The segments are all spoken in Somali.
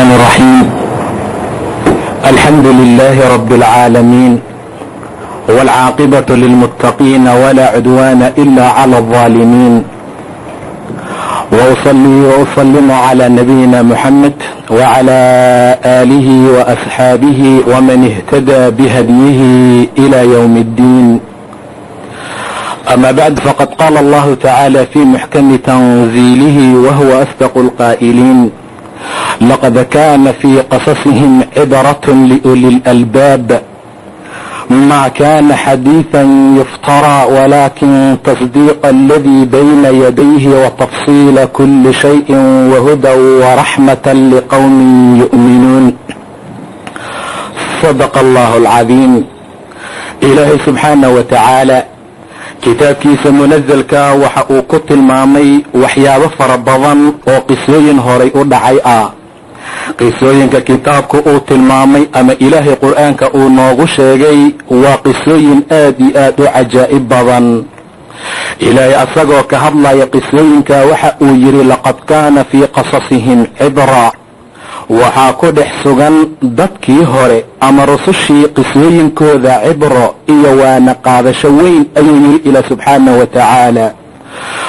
الرحمن الرحيم. الحمد لله رب العالمين، والعاقبة للمتقين، ولا عدوان إلا على الظالمين، وأصلي وأسلم على نبينا محمد وعلى آله وأصحابه ومن اهتدى بهديه إلى يوم الدين. أما بعد، فقد قال الله تعالى في محكم تنزيله وهو أصدق القائلين: لقد كان في قصصهم عبرة لأولي الألباب، ما كان حديثا يفترى، ولكن تصديق الذي بين يديه وتفصيل كل شيء وهدى ورحمة لقوم يؤمنون. صدق الله العظيم. Ilaahay subxaana wa tacaala kitaabkiisa munazalka waxa uu ku tilmaamay waxyaabo fara badan oo qisooyin horay u dhacay ah. Qisooyinka kitaabku uu tilmaamay ama Ilaahay Qur-aanka uu noogu sheegay waa qisooyin aad iyo aad u cajaa'ib badan. Ilaahay asagoo ka hadlaya qisooyinka waxa uu yidhi: لقد كان في قصصهم عبرة. Waxaa ku dhex sugan dadkii hore ama rusushii qisooyinkooda cibro iyo waana qaadasho weyn, ayuu yidhi Ilaah subxaanahu wa tacaala.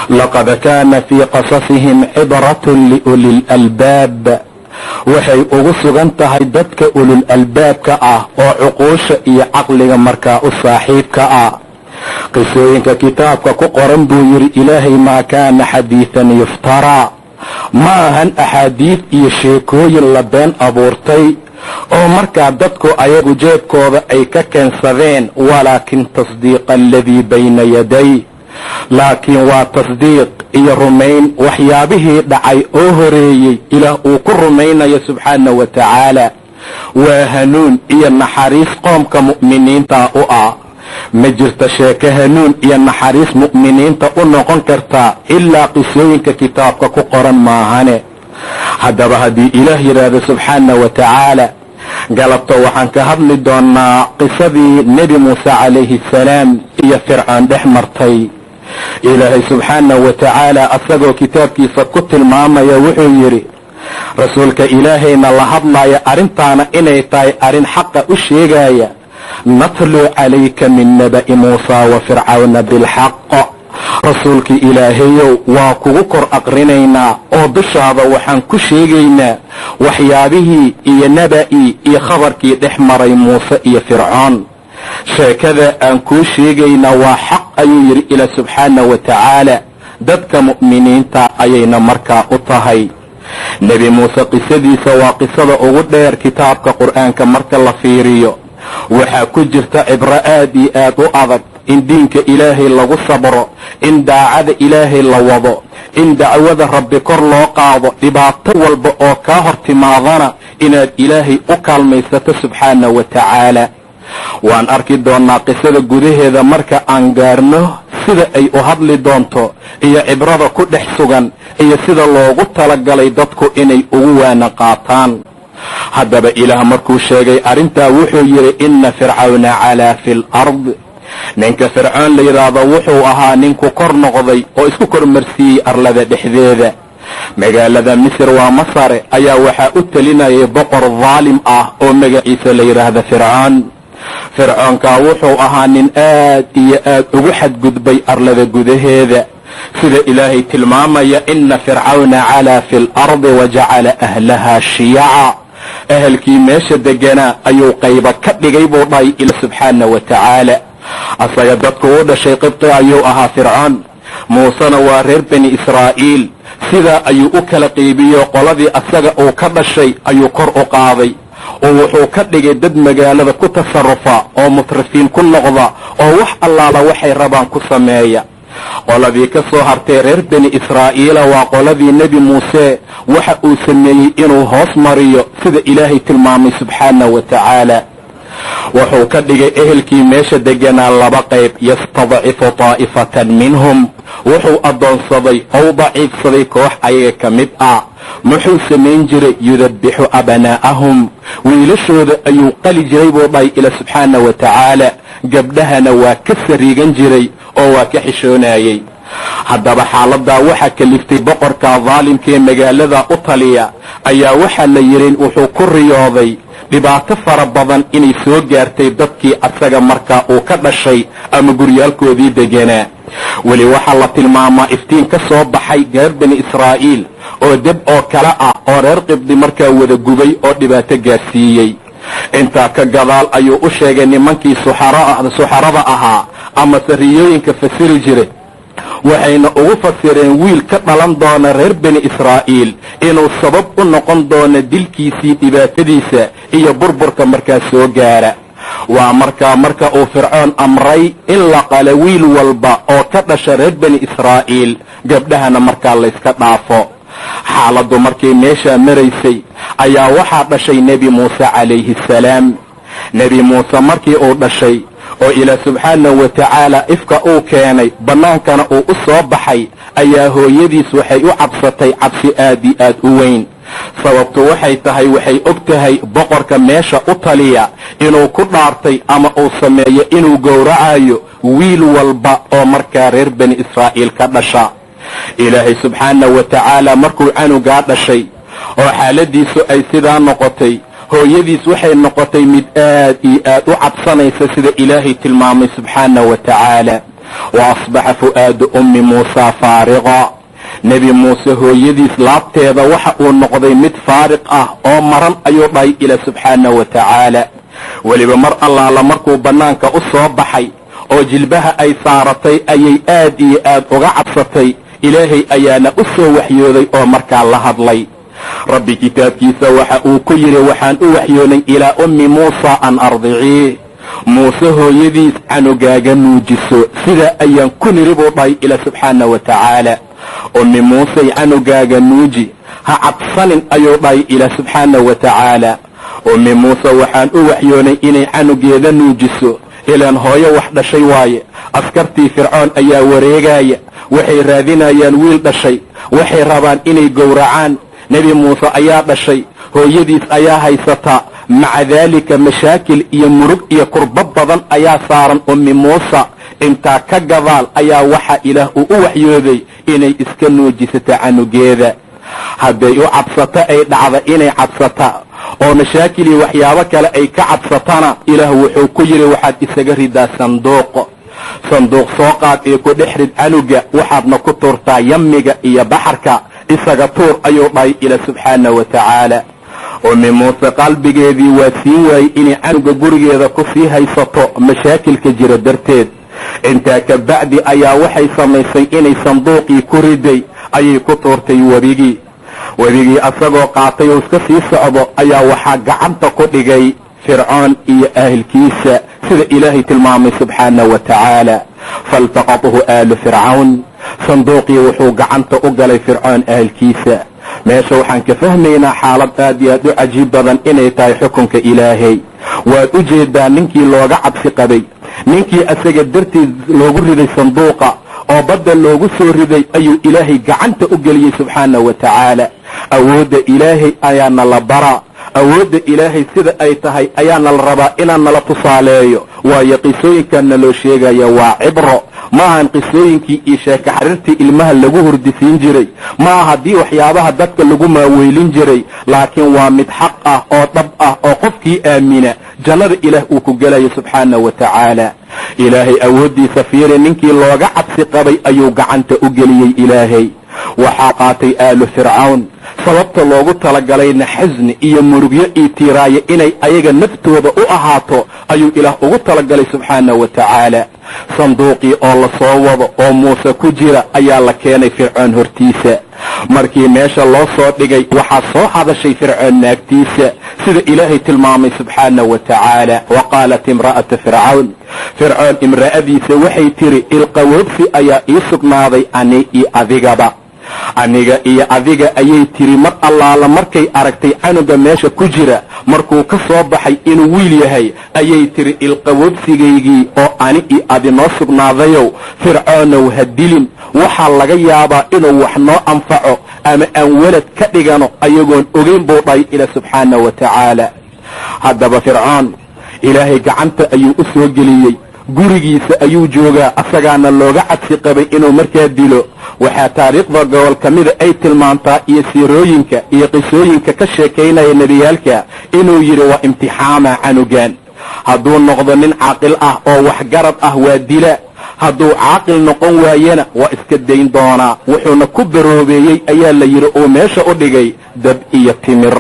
لقد كان في قصصهم عبرة لأولي الألباب. Waxay ugu sugan tahay dadka ulul albaabka ah oo cuquusha iyo caqliga markaa u saaxiibka ah qisooyinka kitaabka ku qoran, buu yidhi Ilaahay. ما كان حديثا يفترى. Ma ahan axaadiid iyo sheekooyin la been abuurtay oo markaa dadku ayagu jeebkooda ay ka keensadeen. ولكن تصديق الذي بين يديه. Laakiin waa tasdiiq iyo rumayn waxyaabihii dhacay oo horeeyey Ilaah uu ku rumaynayo subxaana wa tacaala. Waa hanuun iyo naxariis qoomka mu'miniinta u ah. Ma jirto sheeko hanuun iyo naxariis mu'miniinta u noqon kartaa ilaa qisooyinka kitaabka ku qoran maahane. Haddaba, haddii Ilaah yidhaahdo subxaana wa tacaala, galabta waxaan ka hadli doonaa qisadii Nebi Muuse calayhi salaam iyo Fircoon dhex martay. Ilaahay subxaana wa tacaala asagoo kitaabkiisa ku tilmaamaya wuxuu yidhi, rasuulka Ilaahayna la hadlaya arrintaana inay tahay arrin xaqa u sheegaya: نتلو عليك من نبإ موسى وفرعون بالحق. Rasuulkii Ilaahayow, waa kugu kor aqrinaynaa oo dushaada waxaan ku sheegaynaa waxyaabihii iyo naba'ii iyo khabarkii dhex maray Muuse iyo Fircoon. Sheekada aan kuu sheegaynaa waa xaq, ayuu yidhi Ilaah subxaana wa tacaala. Dadka mu'miniinta ayayna markaa u tahay. Nebi Muuse qisadiisa waa qisada ugu dheer kitaabka Qur'aanka marka la fiiriyo. Waxaa ku jirta cibro aad iyo aad u adag, in diinka Ilaahay lagu sabro, in daacada Ilaahay la wado, in dacwada Rabbi kor loo qaado, dhibaato walba oo kaa hor timaadana inaad Ilaahay u kaalmaysato subxaana wa tacaala. Waan arki doonnaa qisada gudaheeda marka aan gaarno sida ay u hadli doonto iyo cibrada ku dhex sugan iyo sida loogu talagalay dadku inay ugu waana qaataan. Haddaba, Ilaah markuu sheegay arrintaa wuxuu yidhi: إن فرعون علا في الأرض. Ninka Fircoon la yidhaahdo wuxuu ahaa ninku kor noqday oo isku kormarsiiyey arlada dhexdeeda. Magaalada Misir, waa Masare, ayaa waxaa u telinayay boqor daalim ah oo magaciisa la yidhaahda Fircoon. Fircoonkaa wuxuu ahaa nin aad iyo aad ugu xadgudbay arlada gudaheeda, sida Ilaahay tilmaamaya: إن فرعون علا في الأرض وجعل أهلها شيعا. Ahelkii meesha deganaa ayuu qayba ka dhigay, buu dhahay Ilaah subxaana wa tacaala. Asaga dadku u dhashay Qibti ayuu ahaa Fircoon, Muusena waa reer Bani Israa'iil. Sidaa ayuu u kala qeybiyo, qoladii asaga uu ka dhashay ayuu kor u qaaday oo wuxuu ka dhigay dad magaalada ku tasarufa oo mutrifiin ku noqda oo wax allaala waxay rabaan ku sameeya. Qoladii ka soo hartay reer Bani Israa'iila, waa qoladii Nebi Muuse, waxa uu sameeyey inuu hoos mariyo, sida Ilaahay tilmaamay subxaana wa tacaala. Wuxuu ka dhigay ehelkii meesha deganaa laba qayb. يستضعف طائفة منهم. Wuxuu addoonsaday ou daciifsaday koox ayaga ka mid ah. Muxuu samayn jiray? يذبح أبناءهم. Wiilashooda ayuu qali jiray, buu dhahay Ilaah subxaana wa tacaala. Gabdhahana waa ka sariigan jiray oo waa ka xishoonayey. Haddaba xaaladaa waxaa kaliftay boqorka daalimka ee magaalada u taliya ayaa waxaa la yidhi wuxuu ku riyooday dhibaato fara badan inay soo gaartay dadkii asaga markaa uu ka dhashay ama guryaalkoodii deganaa. Weli waxaa la tilmaamaa iftiin ka soo baxay reer Bani Israa'iil oo deb oo kale ah oo reer Qibdi markaa wada gubay oo dhibaato gaarsiiyey. Intaa ka gadaal ayuu u sheegay nimankii suxarada ahaa ama sariyooyinka fasiri jiray, waxayna ugu fasireen wiil ka dhalan doona reer Bani Israa'iil inuu sabab u noqon doono dilkiisii, dhibaatadiisa iyo burburka markaa soo gaara. Waa markaa marka uu Fircoon amray in la qalo wiil walba oo ka dhasha reer Bani Israa'iil, gabdhahana markaa layska dhaafo. Xaaladdu markay meeshaa maraysay ayaa waxaa dhashay Nebi Muuse calayhi assalaam. Nebi Muuse markii uu dhashay oo Ilaah subxaanahu wa tacaala ifka uu keenay, bannaankana uu u soo baxay, ayaa hooyadiis waxay u cabsatay cabsi aad iyo aad u weyn. Sababtu waxay tahay waxay og tahay boqorka meesha u taliya inuu ku dhaartay ama uu sameeyo inuu gowracayo wiil walba oo markaa reer Bani Israa'iil ka dhasha. Ilaahay subxaanahu wa tacaala markuu canugaa dhashay oo xaaladiisu ay sidaa noqotay, hooyadiis waxay noqotay mid aad iyo aad u cabsanaysa, sida Ilaahay tilmaamay subxaanahu wa tacaala: "Wa asbaxa fu'aadu ummi Muusaa faariqa." Nebi Muuse hooyadiis laabteeda waxa uu noqday mid faariq ah oo maran, ayuu dhahay Ilaah subxaanahu wa tacaala. Weliba mar allaala markuu bannaanka u soo baxay oo jilbaha ay saaratay ayay aad iyo aad uga cabsatay. Ilaahay ayaana u soo waxyooday oo markaa la hadlay. Rabbi kitaabkiisa waxa uu ku yidhi: "Waxaan u waxyoonay ilaa ummi Muusa an ardiciih." Muuse hooyadiis canugaaga nuujiso, sidaa ayaan ku niri, buu dhahay Ilaah subxaana wa tacaala. Ummi Muusey, canugaaga nuuji, ha cabsanin, ayuu dhahay Ilaah subxaana wa tacaala. Ummi Muuse waxaan u waxyoonay inay canugeeda nuujiso, ilaan hooyo wax dhashay waaye. Askartii Fircoon ayaa wareegaya, waxay raadinayaan wiil dhashay, waxay rabaan inay gowracaan. Nebi Muuse ayaa dhashay, hooyadiis ayaa haysataa. Maca daalika mashaakil iyo murug iyo kurbo badan ayaa saaran ummi Muuse. Intaa ka gadaal ayaa waxaa Ilaah uu u waxyooday inay iska nuujisato canugeeda. Hadday u cabsato, ay dhacda inay cabsata oo mashaakil iyo waxyaabo kale ay ka cabsatana, Ilaah wuxuu ku yidhi: "Waxaad isaga ridaa sanduuq. Sanduuq soo qaad ee ku dhex rid canuga, waxaadna ku tuurtaa yamiga iyo baxarka, isaga tuur," ayuu dhahay Ilaah subxaana wa tacaala. Ummi Muuse qalbigeedii waa siin waayey inay canuga gurigeeda ku sii haysato mashaakilka jira darteed. Intaa ka bacdi ayaa waxay samaysay inay sanduuqii ku riday, ayay ku tuurtay webigii. Webigii asagoo qaatay oo iska sii socdo ayaa waxaa gacanta ku dhigay Fircoon iyo ahlkiisa, sida Ilaahay tilmaamay subxaana wa tacaala: "Faltaqatuhu aalu Fircawn." Sanduuqii wuxuu gacanta u galay Fircoon ahlkiisa. Meesha waxaan ka fahmaynaa xaalad aad iyo aad u cajiib badan inay tahay xukunka Ilaahay. Waad u jeedaa, ninkii looga cabsi qabay, ninkii asaga darteed loogu riday sanduuqa oo badda loogu soo riday, ayuu Ilaahay gacanta u geliyey subxaana wa tacaala. Awoodda Ilaahay ayaana la baraa, awoodda Ilaahay sida ay tahay ayaana la rabaa inaan nala tusaaleeyo. Waayo, qisooyinkanna loo sheegaya waa cibro, maahan qisooyinkii iyo sheeko xariirtii ilmaha lagu hurdisiin jiray, maaha haddii waxyaabaha dadka lagu maaweylin jiray, laakiin waa mid xaq ah oo dhab ah oo qofkii aamina jannada Ilaah uu ku gelayo subxaana wa tacaala. Ilaahay awooddiisa fiiri, ninkii looga cabsi qabay ayuu gacanta u geliyey Ilaahay. Waxaa qaatay aalu Fircawn. Sababta loogu talagalayna xasni iyo murugyo iyo tiiraayo inay ayaga naftooda u ahaato ayuu Ilaah ugu talagalay subxaana wa tacaala. Sanduuqii oo la soo wado oo Muuse ku jira ayaa la keenay Fircoon hortiisa. Markii meesha loo soo dhigay, waxaa soo hadashay Fircoon naagtiisa, sida Ilaahay tilmaamay subxaana wa tacaala: "Wa qaalat imra'atu Fircawn." Fircoon imra'adiisa waxay tiri: "Ilqawoobsi ayaa ii sugnaaday ani iyo adigaba, aniga iyo adiga," ayay tiri. Mar allaala markay aragtay canuga meesha ku jira markuu ka soo baxay inuu wiil yahay, ayay tiri: "Ilqawoobsigaygii oo ani iyo adi noo sugnaadayow, Fircoonow, ha dilin. Waxaa laga yaabaa inuu wax noo anfaco ama aan welad ka dhigano ayagoon ogeyn," buu dhahay Ila subxaana wa tacaala. Haddaba Fircoon Ilaahay gacanta ayuu u soo geliyey. Gurigiisa ayuu joogaa, asagaana looga cabsi qabay inuu markaa dilo. Waxaa taariikhda gobol ka mida ay tilmaantaa iyo siirooyinka iyo qisooyinka ka sheekaynaya nebiyaalka inuu yidhi: "Waa imtixaama canugan, hadduu noqdo nin caaqil ah oo waxgarad ah waa dila, hadduu caaqil noqon waayena waa iska dayn doonaa." Wuxuuna ku baroobeeyey ayaa la yidhi uu meesha u dhigay dab iyo timir.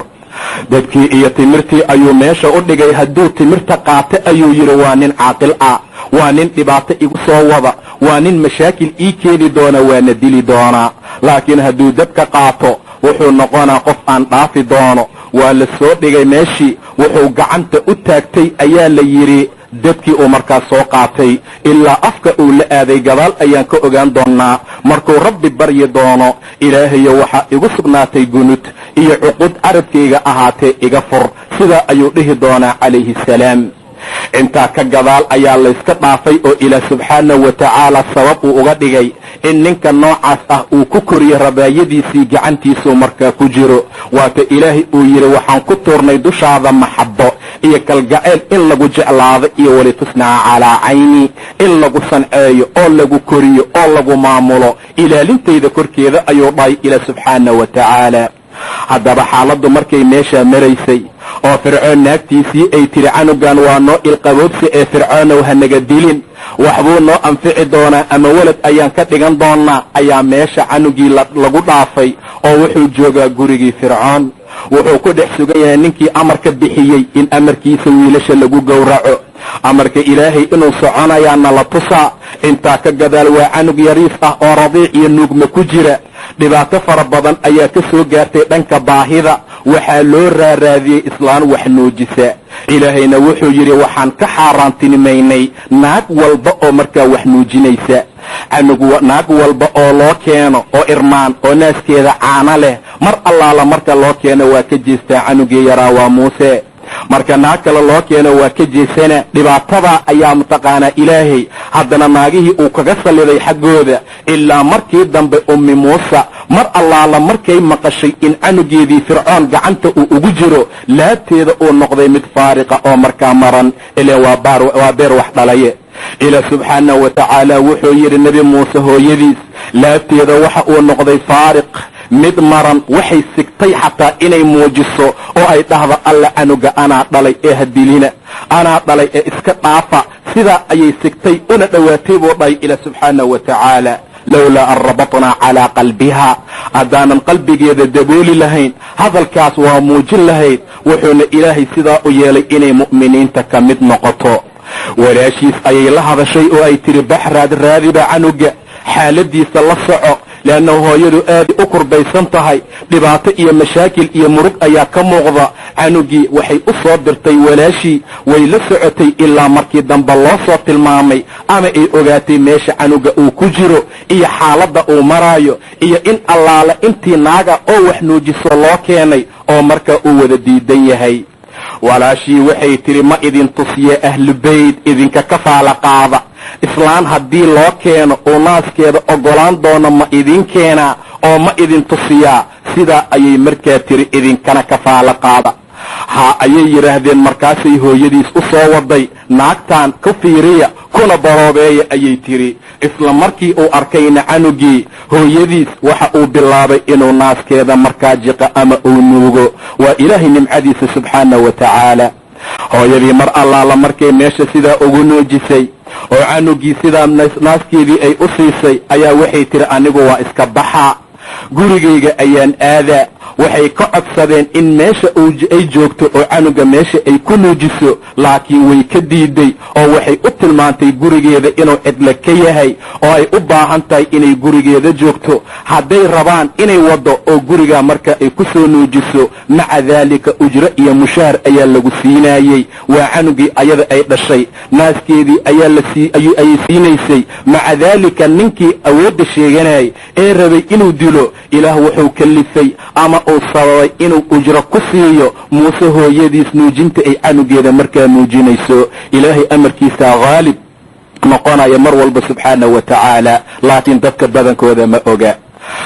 Dabkii iyo timirtii ayuu meesha u dhigay. "Hadduu timirta qaato," ayuu yidhi, "waa nin caaqil ah, waa nin dhibaato igu soo wada, waa nin mashaakil ii keeni doona, waana dili doonaa. Laakiin hadduu dabka qaato, wuxuu noqonaa qof aan dhaafi doono." Waa la soo dhigay meeshii. Wuxuu gacanta u taagtay ayaa la yidhi dabkii uu markaas soo qaatay ilaa afka uu la aaday. Gadaal ayaan ka ogaan doonaa markuu Rabbi baryi doono: "Ilaahayo, waxaa igu sugnaatay gunud iyo cuqud carabkayga ahaatee, iga fur." Sidaa ayuu dhihi doonaa calayhi salaam. Intaa ka gadaal ayaa layska dhaafay oo Ilaah subxaanahu wa tacaala sabab uu uga dhigay in ninka noocaas ah uu ku koriyo rabaayadiisii gacantiisuu markaa ku jiro. Waata Ilaahay uu yidhi: "Waxaan ku tuurnay dushaada maxabbo iyo kalgacayl in lagu jeclaado, iyo walitusnaca calaa cayni, in lagu sanceeyo oo lagu koriyo oo lagu maamulo ilaalintayda korkeeda," ayuu dhahay Ilaah subxaanahu wa tacaala. Haddaba xaaladdu markay meeshaa maraysay oo Fircoon naagtiisii ay tiri: "Canugan waa noo ilqaboobsi ee Fircoonow hanaga dilin, waxbuu noo anfici doonaa ama walad ayaan ka dhigan doonaa," ayaa meesha canugii lagu dhaafay oo wuxuu joogaa gurigii Fircoon. Wuxuu ku dhex sugan yahay ninkii amarka bixiyey in amarkiisa wiilasha lagu gowraco. Amarka Ilaahay inuu soconayaana la tusaa. Intaa ka gadaal waa canug yariis ah oo radiic iyo nuugma ku jira. Dhibaato fara badan ayaa ka soo gaartay dhanka baahida. Waxaa loo raaraadiyey islaan wax nuujisa. Ilaahayna wuxuu yidhi: "Waxaan ka xaaraantinimaynay naag walba oo markaa wax nuujinaysa." Canug naag walba oo loo keeno oo irmaan oo naaskeeda caano leh, mar allaala marka loo keeno waa ka jeestaa canugii yaraa, waa Muuse. Marka naag kale loo keeno waa ka jeesana. Dhibaatadaa ayaa mataqaanaa Ilaahay haddana naagihii uu kaga salliday xaggooda, ilaa markii dambe Ummi Muuse mar allaala markay maqashay in canugeedii Fircoon gacanta uu ugu jiro, laabteeda uu noqday mid faariqa oo markaa maran, ileen waa beer wax dhalaye. Ilaah subxaanahu wa tacaala wuxuu yidhi: Nebi Muuse hooyadiis laabteeda waxa uu noqday faariq, mid maran. Waxay sigtay xataa inay muujiso oo ay dhahdo: "Alla, canuga anaa dhalay ee hadilina, anaa dhalay ee iska dhaafa." Sidaa ayay sigtay una dhowaatay buu dhahay Ilaah subxaanahu wa tacaala: "Lowlaa an rabatnaa calaa qalbiha," haddaanan qalbigeeda dabooli lahayn, hadalkaas waa muujin lahayd. Wuxuuna Ilaahay sidaa u yeelay inay mu'miniinta ka mid noqoto. Walaashiis ayay la hadashay oo ay tidhi: "Bax, raad raadiba canuga, xaaladiisa la soco," leannahu hooyadu aaday u kurbaysan tahay, dhibaato iyo mashaakil iyo murug ayaa ka muuqda. Canugii waxay u soo dirtay walaashii, way la socotay ilaa markii dambe loo soo tilmaamay ama ay ogaatay meesha canuga uu ku jiro iyo xaaladda uu maraayo, iyo in allaale intii naaga oo wax nuujiso loo keenay oo markaa uu wada diidan yahay. Walaashii waxay tidhi: "Ma idin tusiye ahlu beyt idinka kafaala qaada? Islaan haddii loo keeno uu naaskeeda oggolaan doono, ma idin keenaa oo ma idin tusiyaa?" Sidaa ayay markaa tiri. "Idinkana kafaala qaada." "Haa," ayay yidhaahdeen. Markaasay hooyadiis u soo waday. "Naagtan ku fiiriya kuna baroobeeya," ayay tiri. Isla markii uu arkayna canugii hooyadiis, waxa uu bilaabay inuu naaskeeda markaa jiqa ama uu nuugo. Waa Ilaahay nimcadiisa subxaanahu wa tacaala. Hooyadii mar allaala markay meesha sidaa ugu nuujisay oo canugii sidaa naaskeedii ay u siisay, ayaa waxay tiri: "Anigu waa iska baxaa, gurigayga ayaan aadaa." Waxay ka codsadeen in meesha ay joogto oo canuga meesha ay ku nuujiso, laakiin way ka diiday oo waxay u tilmaantay gurigeeda inuu cidla ka yahay oo ay u baahan tahay inay gurigeeda joogto. Hadday rabaan inay waddo oo gurigaa marka ay ku soo nuujiso, maca daalika ujro iyo mushaar ayaa lagu siinaayey. Waa canugii ayada ay dhashay, naaskeedii ayaa ayay siinaysay. Maca daalika ninkii awoodda sheeganayay ee rabay inuu dilo, Ilaah wuxuu kalifay ama uu sababay inuu ujro ku siiyo Muuse hooyadiis nuujinta ay canugeeda markaa nuujinayso. Ilaahay amarkiisaa haalib noqonaya mar walba subxaanahu wa tacaala, laakiin dadka badankooda ma oga.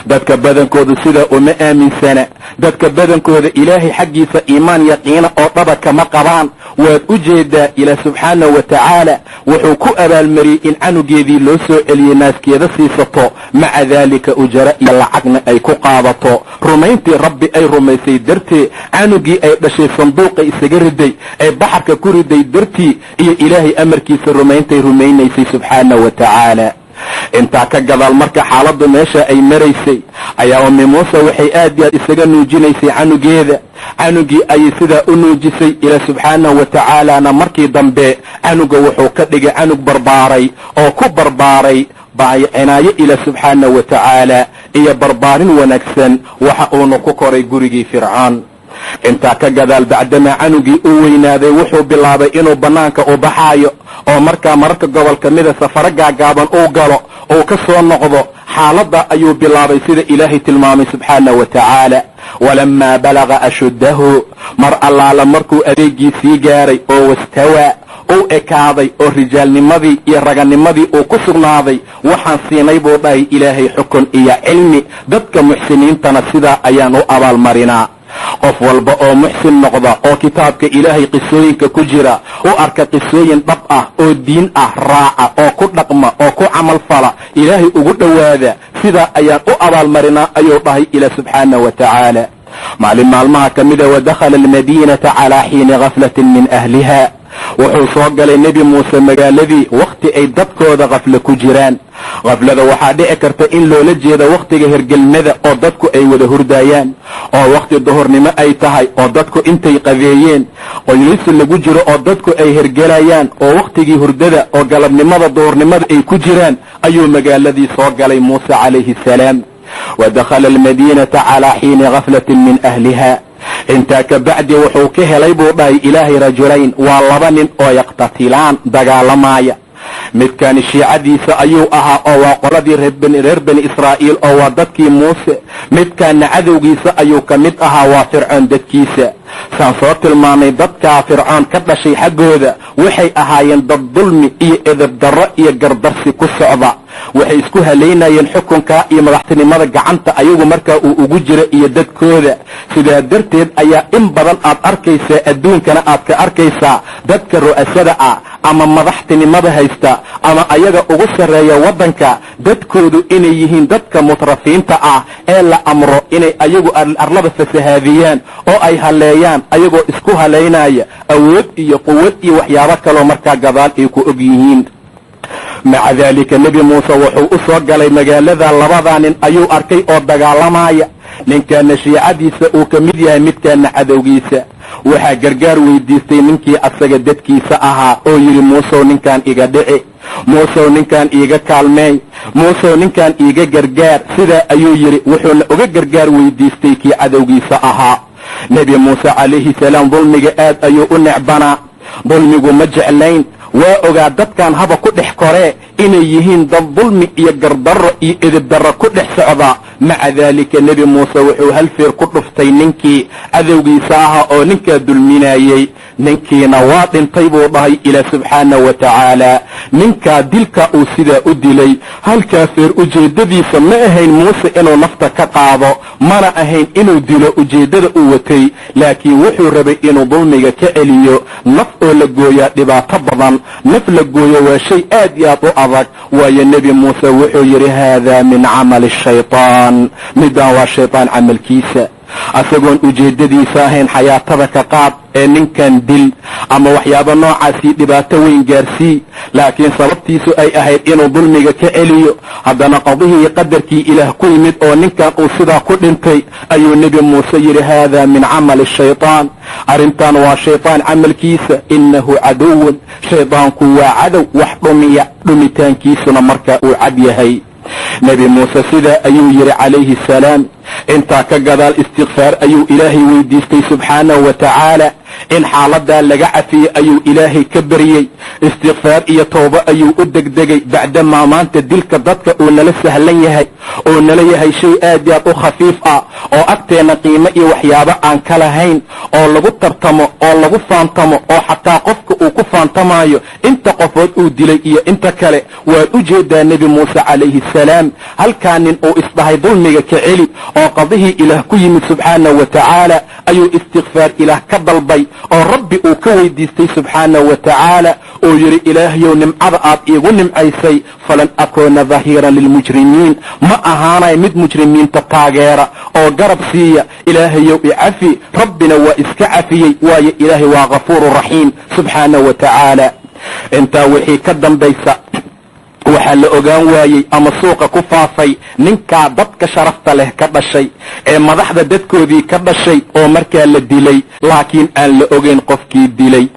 Dadka badankoodu sidaa uma aaminsana. Dadka badankooda Ilaahay xaggiisa iimaan yaqiina oo dhaba kama qabaan. Waad u jeedaa, Ilaah subxaanahu wa tacaala wuxuu ku abaalmariyey in canugeedii loo soo celiyey, naaskeeda siisato, maca daalika ujara iyo lacagna ay ku qaadato. Rumayntii Rabbi ay rumaysay dartee, canugii ay dhashay sanduuqa isaga riday ay baxarka ku riday dartii, iyo Ilaahay amarkiisa rumayntay rumaynaysay subxaanahu wa tacaala. Intaa ka gadaal, marka xaaladdu meesha ay maraysay, ayaa Ummi Muuse waxay aad iyo aad isaga nuujinaysay canugeeda. Canugii ayay sidaa u nuujisay. Ilaa subxaanahu wa tacaalana markii dambe canuga wuxuu ka dhigay canug barbaaray oo ku barbaaray cinaayo Ilaa subxaanahu wa tacaala iyo barbaarin wanaagsan, waxa uuna ku koray gurigii Fircoon. Intaa ka gadaal, bacdamaa canugii u weynaaday, wuxuu bilaabay inuu bannaanka u baxaayo oo markaa mararka gobol ka mida safaro gaagaaban uu galo, uu ka soo noqdo. Xaaladda ayuu bilaabay sida Ilaahay tilmaamay subxaanahu wa tacaala: "Walamaa balaga ashuddahu", mar allaala markuu adeegiisii gaaray oo "wastawaa", uu ekaaday oo rijaalnimadii iyo raganimadii uu ku sugnaaday, waxaan siinay, buu dhahay Ilaahay, xukun iyo cilmi. Dadka muxsiniintana sidaa ayaan u abaalmarinaa. Qof walba oo muxsin noqda oo kitaabka Ilaahay qisooyinka ku jira u arka qisooyin dhab ah oo diin ah, raaca oo ku dhaqma oo ku camal fala, Ilaahay ugu dhowaada, sidaa ayaan u abaalmarinaa, ayuu dhahay Ilaah subxaanahu wa tacaala. Maalin maalmaha ka mida, "wadakhala almadiinata calaa xiini gaflatin min ahliha", wuxuu soo galay Nebi Muuse magaaladii wakhti ay dadkooda khafle ku jiraan. Khaflada waxaa dhici karta in loola jeeda wakhtiga hergelmada oo dadku ay wada hurdaayaan, oo wakhti duhurnimo ay tahay oo dadku intay qadeeyeen qoylaysi lagu jiro oo dadku ay hergelayaan, oo wakhtigii hurdada oo galabnimada duhurnimada ay ku jiraan ayuu magaaladii soo galay Muuse calayhi asalaam. "Wadakhala almadiinata calaa xiini gaflatin min ahliha". Intaa ka bacdi wuxuu ka helay, buu dhahay Ilaahay, "rajulayn", waa laba nin oo "yaqtatilaan", dagaalamaaya. Midkani shiicadiisa ayuu ahaa oo waa qoladii reer Bani Israa'iil oo waa dadkii Muuse. Midkaana cadowgiisa ayuu ka mid ahaa, waa Fircoon dadkiisa. Saan soo tilmaamay, dadkaa Fircoon ka dhashay xaggooda waxay ahaayeen dad dulmi iyo edeb darro iyo gardarsi ku socda. Waxay isku halaynayeen xukunka iyo madaxtinimada gacanta ayagu markaa uu ugu jira iyo dadkooda. Sidaa darteed ayaa in badan aad arkaysaa, adduunkana aad ka arkaysaa, dadka ru'asada ah ama madaxtinimada haysta ama ayaga ugu sarreeya waddanka, dadkoodu inay yihiin dadka mutrafiinta ah ee la amro inay ayagu arlada fasahaadiyaan oo ay haleeyaan, ayagoo isku halaynaya awood iyo quwad iyo waxyaabo kaloo markaa gadaal ay ku og yihiin. Maca daalika, Nebi Muuse wuxuu u soo galay magaalada, labadaa nin ayuu arkay oo dagaalamaya. Ninkaana shiicadiisa uu ka mid yahay, midkaana cadowgiisa. Waxaa gargaar weydiistay ninkii asaga dadkiisa ahaa oo yidhi: "Muusow, ninkaan iga dhici. Muusow, ninkaan iiga kaalmeey. Muusow, ninkaan iiga gargaar." Sidaa ayuu yidhi, wuxuuna uga gargaar weydiistay kii cadowgiisa ahaa. Nebi Muuse calayhi salaam dulmiga aad ayuu u necbanaa, dulmigu ma jeclayn. Waa ogaa dadkan haba ku dhex koree inay yihiin dad dulmi iyo gardarro iyo edibdarro ku dhex socda. Maca daalika, Nebi Muuse wuxuu hal feer ku dhuftay ninkii cadowgiisa ahaa oo ninkaa dulminayey. Ninkiina waa dhintay, buu dhahay Ilaah subxaanahu wa tacaala. Ninkaa dilka uu sidaa u dilay halkaa feer, ujeeddadiisa ma ahayn Muuse inuu nafta ka qaado, mana ahayn inuu dilo ujeeddada uu watay, laakiin wuxuu rabay inuu dulmiga ka celiyo. Naf oo la gooyaa dhibaato badan, naf la gooyo waa shay aad iyo aad u adag. Waayo, Nebi Muuse wuxuu yidhi: "Haadaa min camali shaytaan", midaan waa shaytaan camalkiisa. Asagoon ujeeddadiisa ahayn xayaatada ka qaad ee ninkan dil ama waxyaabo noocaasii dhibaato weyn gaarsii, laakiin sababtiisu ay ahayd inuu dulmiga ka celiyo, haddana qadihii qadarkii Ilaah ku yimid oo ninkan uu sidaa ku dhintay, ayuu Nebi Muuse yidhi: "Haadaa min camali shaytaan", arrintan waa shaytaan camalkiisa. "Innahu caduwun", shaydaanku waa cadow wax dhumiya, dhumitaankiisuna markaa uu cad yahay. Nebi Muuse sidaa ayuu yidhi calayhi asalaam. Intaa ka gadaal istikfaar ayuu Ilaahay weydiistay subxaanahu wa tacaala. In xaaladaa laga cafiyey ayuu Ilaahay ka baryey. Istikfaar iyo toobo ayuu u degdegay, bacdamaa maanta dilka dadka uu nala sahlan yahay oo nala yahay shay aad iyo aad u khafiif ah, oo agteenna qiimo iyo waxyaabo aan ka lahayn, oo lagu tartamo oo lagu faantamo, oo xataa qofka uu ku faantamaayo inta qofood uu dilay iyo inta kale. Waad u jeedaa Nebi Muuse calayhi asalaam, halkaa nin uu isdhahay dulmiga ka celi oo qadihii Ilaah ku yimid subxaanahu wa tacaala, ayuu istikfaar Ilaah ka dalbay oo Rabbi uu ka weydiistay subxaanahu wa tacaala, oo yidhi: "Ilaahyow, nimcada aad iigu nimcaysay, falan akuuna dahiiran lilmujrimiin, ma ahaanay mid mujrimiinta taageera oo garab siiya. Ilaahayow, icafi." Rabbina waa iska cafiyey, waayo Ilaahay waa ghafuuru raxiim subxaanahu wa tacaala. Intaa wixii ka dambaysa waxaa la ogaan waayey ama suuqa ku faafay ninkaa dadka sharafta leh ka dhashay ee madaxda dadkoodii ka dhashay oo markaa la dilay, laakiin aan la ogeyn qofkii dilay.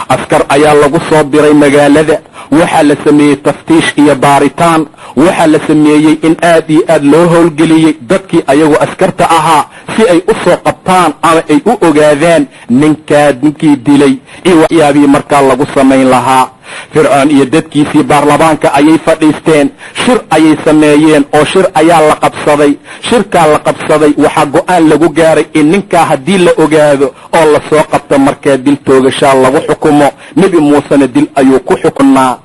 Askar ayaa lagu soo diray magaalada. Waxaa la sameeyey taftiish iyo baaritaan. Waxaa la sameeyey in aad iyo aad loo howlgeliyey dadkii ayagu askarta ahaa si ay u soo qabtaan ama ay u ogaadaan ninkaa ninkii dilay iyo waxyaabihii markaa lagu samayn lahaa. Fircoon iyo dadkiisii baarlamaanka ayay fadhiisteen, shir ayay sameeyeen oo shir ayaa la qabsaday. Shirkaa la qabsaday waxaa go'aan lagu gaaray in ninkaa haddii la ogaado oo lasoo qabto, markaa dil toogashaa lagu xukumo. Nebi Muusena dil ayuu ku xukunaa.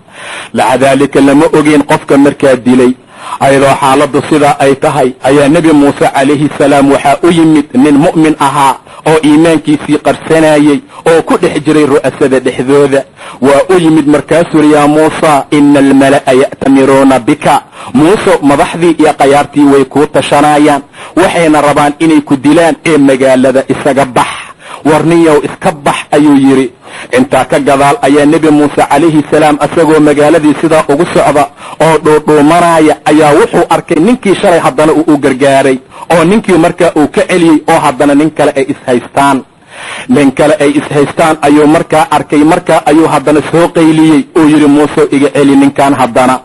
Maca daalika lama ogeyn qofka markaa dilay. Ayadoo xaaladdu sidaa ay tahay ayaa Nebi Muuse calayhi salaam waxaa u yimid nin mu'min ahaa oo iimaankiisii qarsanayey oo ku dhex jiray ru'asada dhexdooda. Waa u yimid, markaasuu yidhi: "Yaa Muusa, ina almala'a ya'tamiruuna bika." Muuse, madaxdii iyo khayaartii way kuu tashanayaan, waxayna rabaan inay ku dilaan, ee magaalada isaga bax. "Warniyow, iska bax," ayuu yidhi. Intaa ka gadaal ayaa Nebi Muuse calayhi salaam asagoo magaaladii sidaa ugu socda oo dhuudhuumanaya ayaa wuxuu arkay ninkii shalay haddana uu u gargaaray, oo ninkii markaa uu ka celiyey, oo haddana nin kale ay ishaystaan, nin kale ay ishaystaan ayuu markaa arkay. Markaa ayuu haddana soo qayliyey oo yidhi: "Muuse, iga celi ninkan." Haddana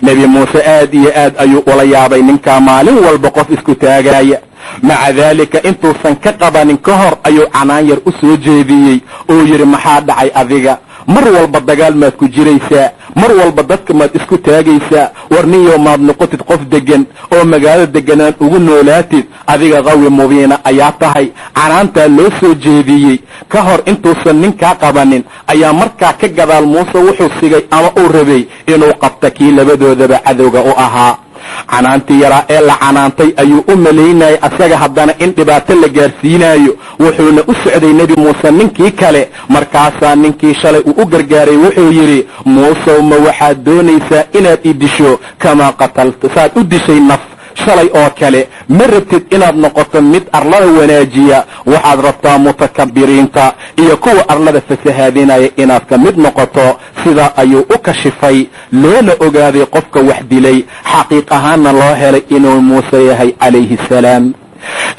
Nebi Muuse aad iyo aad ayuu ula yaabay ninkaa maalin walba qof isku taagaya. Maca daalika intuusan ka qabanin ka hor ayuu canaan yar u soo jeediyey oo yidhi: "Maxaa dhacay adiga? Mar walba dagaal maad ku jiraysaa? Mar walba dadka maad isku taagaysaa? War ninyow, maad noqotid qof deggan oo magaalada deganaan ugu noolaatid. Adiga qawi mubiina ayaa tahay." Canaantaa loo soo jeediyey ka hor intuusan ninkaa qabanin ayaa markaa ka gadaal Muuse wuxuu sigay ama uu rabay inuu qabta kii labadoodaba cadowga u ahaa. Canaantii yaraa ee la canaantay ayuu u malaynayay asaga haddana in dhibaato la gaarsiinayo, wuxuuna u socday Nebi Muuse ninkii kale. Markaasaa ninkii shalay uu u gargaaray wuxuu yidhi: "Muusow, ma waxaad doonaysaa inaad i disho kamaa qatalta, saad u dishay naf shalay oo kale? Ma rabtid inaad noqoto mid arlada wanaajiya. Waxaad rabtaa mutakabiriinta iyo kuwa arlada fasahaadinaya inaad ka mid noqoto." Sidaa ayuu u kashifay, loona ogaaday qofka wax dilay, xaqiiq ahaanna loo helay inuu Muuse yahay calayhi salaam.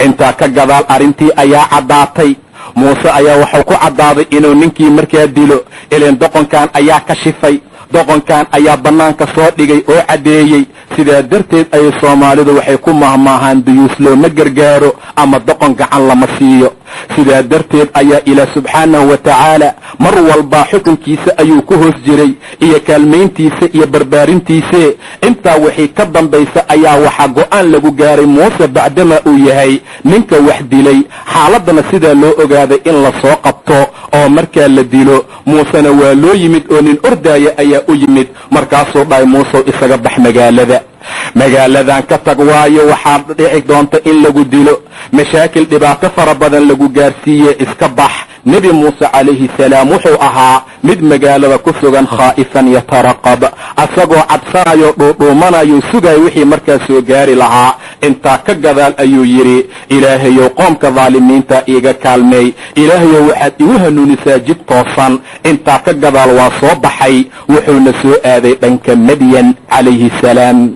Intaa ka gadaal arrintii ayaa caddaatay. Muuse ayaa waxuu ku caddaaday inuu ninkii markaa dilo, ileen doqonkan ayaa kashifay, doqonkan ayaa bannaanka soo dhigay oo caddeeyey. Sidaa darteed ayay Soomaalidu waxay ku mahmaahaan: "Duyuus looma gargaaro ama doqon gacan lama siiyo." Sidaa darteed ayaa Ilaah subxaanahu wa tacaala mar walbaa xukunkiisa ayuu ku hoos jiray iyo kaalmayntiisa iyo barbaarintiise. Intaa wixii ka dambaysa ayaa waxaa go'aan lagu gaaray Muuse, bacdamaa uu yahay ninka wax dilay, xaaladdana sidaa loo ogaaday, in la soo qabto oo markaa la dilo. Muusena waa loo yimid oo nin ordaaya ayaa u yimid. Markaasuu dhahay: "Muusew, isaga bax magaalada, magaaladan ka tag, waayo waxaa dhici doonta in lagu dilo, mashaakil dhibaato fara badan lagu gaarsiiye, iska bax." Nebi Muuse calayhi salaam wuxuu ahaa mid magaalada ku sugan, khaa'ifan yataraqab, asagoo cabsanayo, dhuudhuumanayo, sugayo wixii markaa soo gaari lahaa. Intaa ka gadaal ayuu yidhi: "Ilaahayow, qoomka daalimiinta iiga kaalmeey. Ilaahayow, waxaad igu hanuunisaa jid toosan." Intaa ka gadaal waa soo baxay, wuxuuna soo aaday dhanka Madyan calayhi salaam.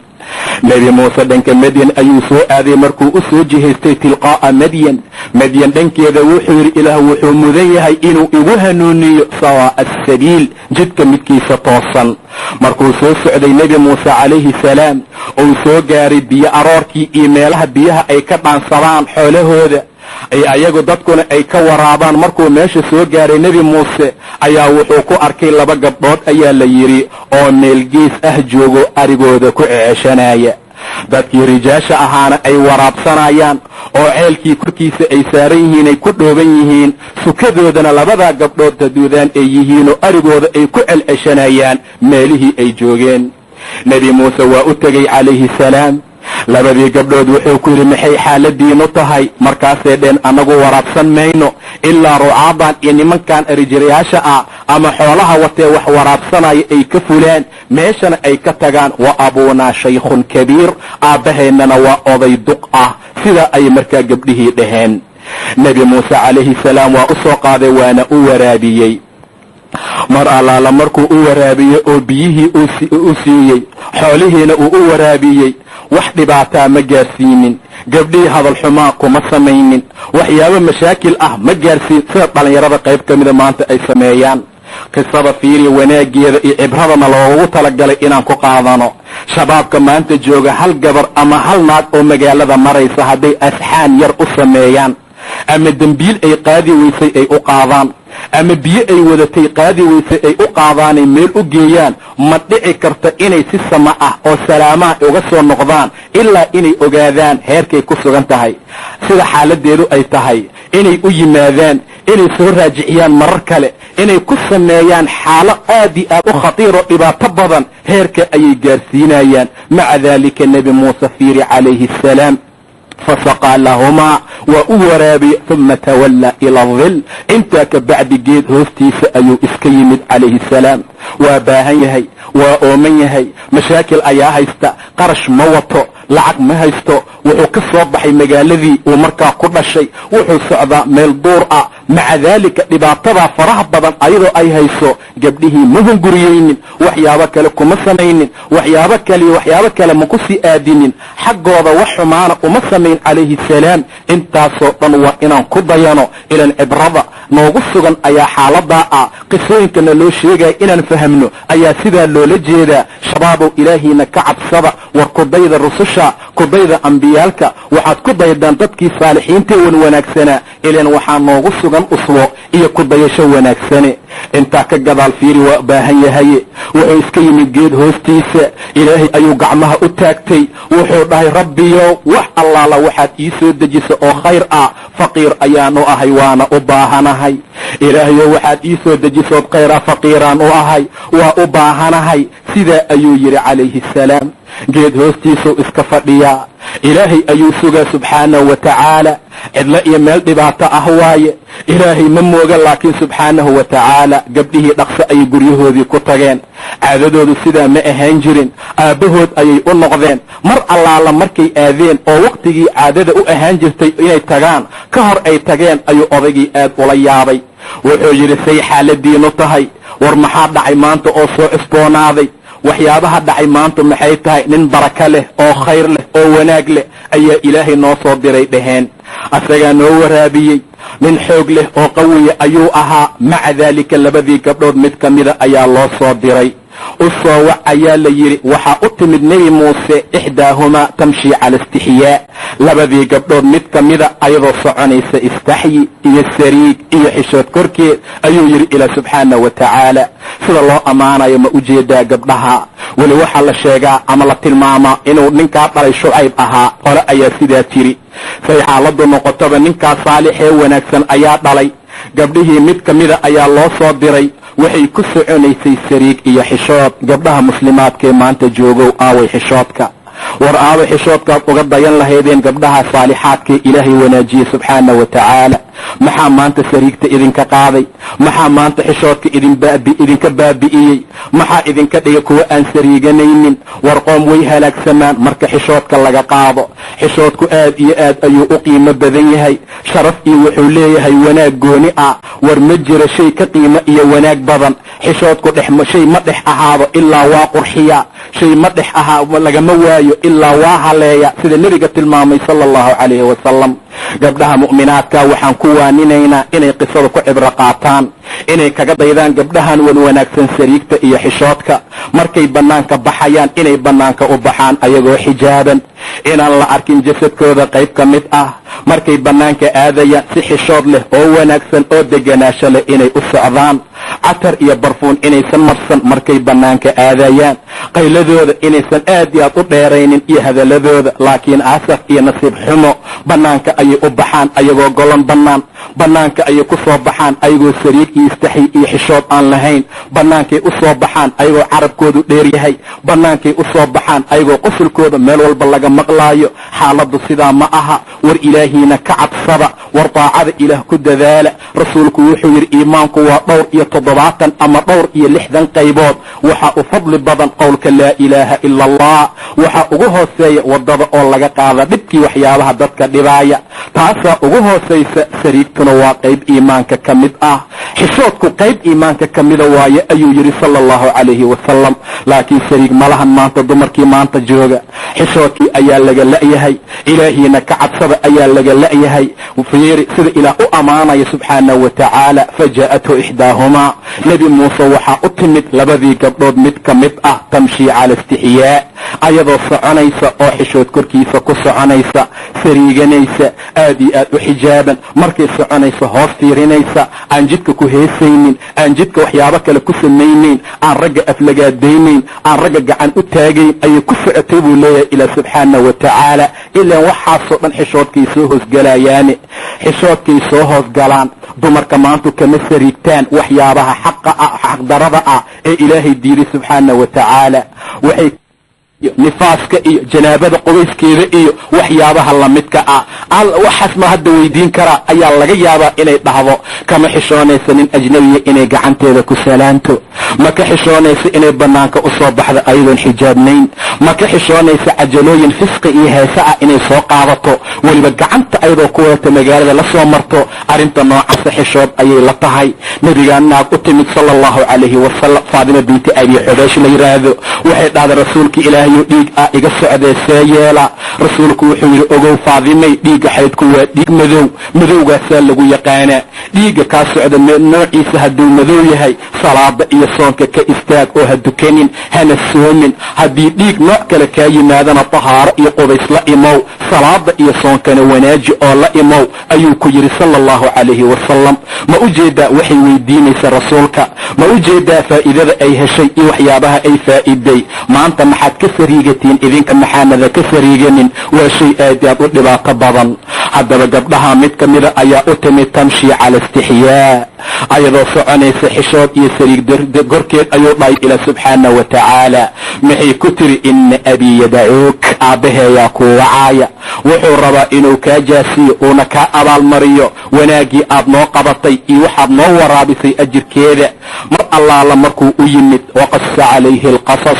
Nebi Muuse dhanka Madyan ayuu soo aaday. Markuu u soo jihaystay tilqaa'a Madyan, Madyan dhankeeda, wuxuu yidhi: "Ilaah wuxuu mudan yahay inuu igu hanuuniyo sawaa'a asabiil, jidka midkiisa toosan." Markuu soo socday Nebi Muuse calayhi salaam, uu soo gaaray biyo aroorkii iyo meelaha biyaha ay ka dhaansadaan xoolahooda ay ayagu dadkuna ay ka waraabaan, markuu meesha soo gaaray Nebi Muuse ayaa wuxuu ku arkay laba gabdhood, ayaa la yidhi, oo meel gees ah joogo, arigooda ku ceceshanaya, dadkii rijaasha ahaana ay waraabsanayaan oo ceelkii korkiisa ay saaran yihiin, ay ku dhooban yihiin, sukadoodana labadaa gabdhood daduudaan ay yihiinoo arigooda ay ku celceshanayaan meelihii ay joogeen. Nebi Muuse waa u tegey calayhi salaam labadii gabdhood. Wuxuu ku yidhi, "Maxay xaaladiinu tahay?" Markaasay dheen, "Annagu waraabsan mayno ilaa rucaadan iyo nimankan arijirayaasha ah ama xoolaha watee wax waraabsanaya ay ka fulaan, meeshana ay ka tagaan. Wa abuunaa shaykhun kabiir, aabbahaynana waa oday duq ah." Sidaa ayay markaa gabdhihii dhaheen. Nebi Muuse calayhi salaam waa u soo qaaday, waana u waraabiyey. Mar allaala markuu u waraabiyey oo biyihii u siiyey, xoolihiina uu u waraabiyey, wax dhibaataa ma gaarsiinin gabdhihii, hadal xumaa kuma samaynin, waxyaabo mashaakil ah ma gaarsiin, sida dhallinyarada qayb ka mida maanta ay sameeyaan. Qisada fiiriya, wanaageeda iyo cibradana loogu talagalay inaan ku qaadano. Shabaabka maanta jooga, hal gabar ama hal naag oo magaalada maraysa hadday asxaan yar u sameeyaan, ama dembiil ay qaadi weysay ay u qaadaan, ama biyo ay wadatay qaadi weysay ay u qaadaanay meel u geeyaan, ma dhici karta inay si sama ah oo salaamaha uga soo noqdaan ilaa inay ogaadaan heerkay ku sugan tahay, sida xaaladeedu ay tahay, inay u yimaadaan, inay soo raajiciyaan, marar kale inay ku sameeyaan xaalo aad iyo aad u khatiiroo dhibaato badan, heerka ayay gaarsiinayaan. Maca daalika, Nebi Muuse fiiri calayhi asalaam, fasaqaa lahumaa, waa u waraabiyey, uma tawallaa ila adil. Intaa ka bacdi geed hoostiisa ayuu iska yimid calayhi salaam. Waa baahan yahay, waa ooman yahay, mashaakil ayaa haysta, qarash ma wato, lacag ma haysto. Wuxuu ka soo baxay magaaladii uu markaa ku dhashay, wuxuu socdaa meel duur ah. Maca daalika, dhibaatadaa faraha badan ayadoo ay hayso, gabdhihii ma hunguriyeynin, waxyaabo kale kuma samaynin, waxyaabo kale iyo waxyaabo kale ma ku sii aadinin, xaggooda wax xumaana uma samayn calayhi salaam. Intaasoo dhan waa inaan ku dayano, ilan cibrada noogu sugan ayaa xaaladaa ah. Qisooyinkana loo sheegaya inaan fahamno ayaa sidaa loola jeedaa. Shabaabow, Ilaahiina ka cabsada. War kudayda rususha, kudayda ambiyaalka, waxaad ku daydaan dadkii saalixiinta wan wanaagsanaa, ilan waxaa noogu sugan uswo iyo kudayasho wanaagsane. Intaa ka gadaal fiiri, waa baahan yahaye, wuxuu iska yimid geed hoostiisa. Ilaahay ayuu gacmaha u taagtay. Wuxuu dhahay, "Rabbiyow, wax allaala waxaad ii soo dejisa oo khayr ah, faqiir ayaanu ahay, waana u baahanahay. Ilaahayow, waxaad ii soo dejisood khayr ah, faqiiraan u ahay, waa u baahanahay." Sidaa ayuu yidhi calayhi asalaam. Geed hoostiisuu iska fadhiyaa, Ilaahay ayuu sugaa subxaanahu wa tacaala. Cidlo iyo meel dhibaato ah waaye, Ilaahay ma mooga laakiin subxaanahu wa tacaala. Gabdhihii dhaqso ayay guryahoodii ku tageen. Caadadoodu sidaa ma ahaan jirin. Aabbahood ayay u noqdeen. Mar allaala markay aadeen oo waqtigii caadada u ahaan jirtay inay tagaan ka hor ay tageen, ayuu odaygii aad ula yaabay. Wuxuu yidhi, "Say xaaladiinu tahay? War maxaa dhacay maanta oo soo cusboonaaday? Waxyaabaha dhacay maanta maxay tahay?" "Nin baraka leh oo khayr leh oo wanaag leh ayaa Ilaahay noo soo diray," dhaheen. "Asagaa noo waraabiyey. Nin xoog leh oo qawiya ayuu ahaa." Maca daalika, labadii gabdhood mid ka mida ayaa loo soo diray. "U soo wac," ayaa la yidhi. Waxaa u timid Nebi Muuse ixdaahumaa tamshi cala istixyaa, labadii gabdhood mid ka mida ayadoo soconaysa istaxyi iyo sariig iyo xishood korkeed, ayuu yidhi ilaa subxaana wa tacaala. Sida loo ammaanayo ma ujeedaa gabdhaha? Weli waxaa la sheegaa ama la tilmaamaa inuu ninkaa dhalay Shucayb ahaa. Qole ayaa sidaa tiri. Say xaaladdu noqotaba, ninkaa saalixee wanaagsan ayaa dhalay. Gabdhihii mid ka mida ayaa loo soo diray. Waxay ku soconaysay sariig iyo xishood. Gabdhaha muslimaadkaee maanta joogow, aaway xishoodka? War aaway xishoodkaad uga dayan lahaydeen gabdhaha saalixaadkaee Ilaahay wanaajiyey subxaana wa tacaala? Maxaa maanta sariigta idinka qaaday? Maxaa maanta xishoodka idinka baabi'iyey? Maxaa idinka dhigay kuwa aan sariiganaynin? War qoom way halaagsamaan marka xishoodka laga qaado. Xishoodku aad iyo aad ayuu u qiimo badan yahay. Sharaf iyo wuxuu leeyahay wanaag gooni ah. War ma jiro shay ka qiimo iyo wanaag badan. Xishoodku dhex shay ma dhex ahaado ilaa waa qurxiya, shay ma dhex ahaa lagama waayo ilaa waa haleeya, sida Nebiga tilmaamay sala Allahu calayhi wasalam. Gabdhaha mu'minaadka waxaan ku ku waaninaynaa inay qisada ku cibro qaataan, inay kaga daydaan gabdhahan wan wanaagsan sariigta iyo xishoodka. Markay bannaanka baxayaan inay bannaanka u baxaan ayagoo xijaaban, inaan la arkin jasadkooda qayb ka mid ah. Markay bannaanka aadayaan si xishood leh oo wanaagsan oo deganaasho leh inay u socdaan, catar iyo barfuun inaysan marsan markay bannaanka aadayaan, qayladooda inaysan aad iyo aad u dheeraynin iyo hadaladooda. Laakiin asaf iyo nasiib xumo, bannaanka ayay u baxaan ayagoo golon bannaan, bannaanka ayay ku soo baxaan ayagoo sariig iyo istaxi iyo xishood aan lahayn, bannaankay u soo baxaan ayagoo carabkoodu dheer yahay, bannaankay u soo baxaan ayagoo qosulkooda meel walba laga maqlaayo. Xaaladdu sidaa ma aha. War ilaahiina ka cabsada, war daacada Ilaah ku dadaala. Rasuulku wuxuu yidhi iimaanku waa dhowr iyo 70 ama dhowr iyo 60 qaybood. Waxaa u fadli badan qowlka laa ilaaha ila Allah. Waxaa ugu hooseeya waddada oo laga qaada dhibkii waxyaabaha dadka dhibaaya, taasaa ugu hoosaysa. Sariigtuna waa qayb iimaanka ka mid ah, xishoodku qayb iimaanka ka mida waaye, ayuu yidhi sala allahu calayhi wasalam. Laakiin sariig malahan maanta dumarkii maanta jooga, xishoodkii ayaa laga la'yahay, ilaahiina ka cabsada ayaa laga la'yahay. Fiiri sida Ilaah u ammaanaya subxaanahu wa tacaala. Fajaa'athu ixdaahumaa, Nebi Muuse waxaa u timid labadii gabdhood mid ka mid ah, tamshii cala istixyaa, ayadoo soconaysa oo xishood korkiisa ku soconaysa, sariiganaysa, aad iyo aad u xijaaban, markay soconaysa hoos fiirinaysa, aan jidka ku heesaynin, aan jidka waxyaabo kale ku samaynayn, aan ragga aflagaadaynayn, aan ragga gacan u taagayn ayay ku socotay, buu leeyahay Ilaa subxaana wa tacaala. Ilaan waxaasoo dhan xishoodkay soo hoosgalayaane, xishoodkay soo hoosgalaan. Dumarka maantu kama sariigtaan waxyaabaha xaqa ah, xaqdarada ah ee Ilaahay diiday subxaana wa tacaala, waxay nifaaska iyo janaabada qubayskeeda iyo waxyaabaha lamidka ah. Waxaas ma hadda weydiin karaa ayaa laga yaabaa inay dhahdo. Kama xishoonaysa nin ajnabiya inay gacanteeda ku salaanto, ma ka xishoonaysa inay bannaanka u soo baxdo ayadoon xijaabnayn, ma ka xishoonaysa cajalooyin fisqi iyo heese ah inay soo qaadato, weliba gacanta ayadoo ku wadata magaalada la soo marto. Arrinta noocaasa xishood ayay la tahay. Nebigaa naag u timid sala allahu calayhi wasalam, Faadima binti Abi Xubaysh la yidhaahdo. Waxay dhahday, rasuulka Ilaahayo, dhiig ah iga socdee, see yeela? Rasuulku wuxuu yidhi, ogow Faadimay, dhiigga xaydku waa dhiig madow, madowgaasaa lagu yaqaanaa. Dhiigga kaa socda noociisa hadduu madow yahay, salaada iyo soonka ka istaag oo ha dukanin hana soomin. Haddii dhiig nooc kale kaa yimaadana, tahaaro iyo qubays la imow, salaada iyo soonkana wanaaji oo la imow, ayuu ku yidhi sala allahu calayhi wasalam. Ma u jeedaa waxay weydiinaysa rasuulka? Ma u jeedaa faa'iidada ay heshay iyo waxyaabaha ay faa'iiday? Maanta maxaad ka sariigatiin idinka? Maxaanada ka sariiganin? Waa shay aad aad u dhibaato badan. Haddaba gabdhaha mid ka mida ayaa u timid, tamshi cala istixyaa, ayadoo soconaysa xishood iyo sariig korkeed, ayuu dhahay Ilaa subxaana wa tacaala. Maxay ku tiri? Ina abii yadacuuk, aabbaheeyaa kuu wacaaya, wuxuu rabaa inuu kaa jaasiyo uuna kaa abaalmariyo wanaaggii aad noo qabatay iyo waxaad noo waraabisay ajirkeeda. Mar allaala markuu u yimid, waqasa calayhi alqasas,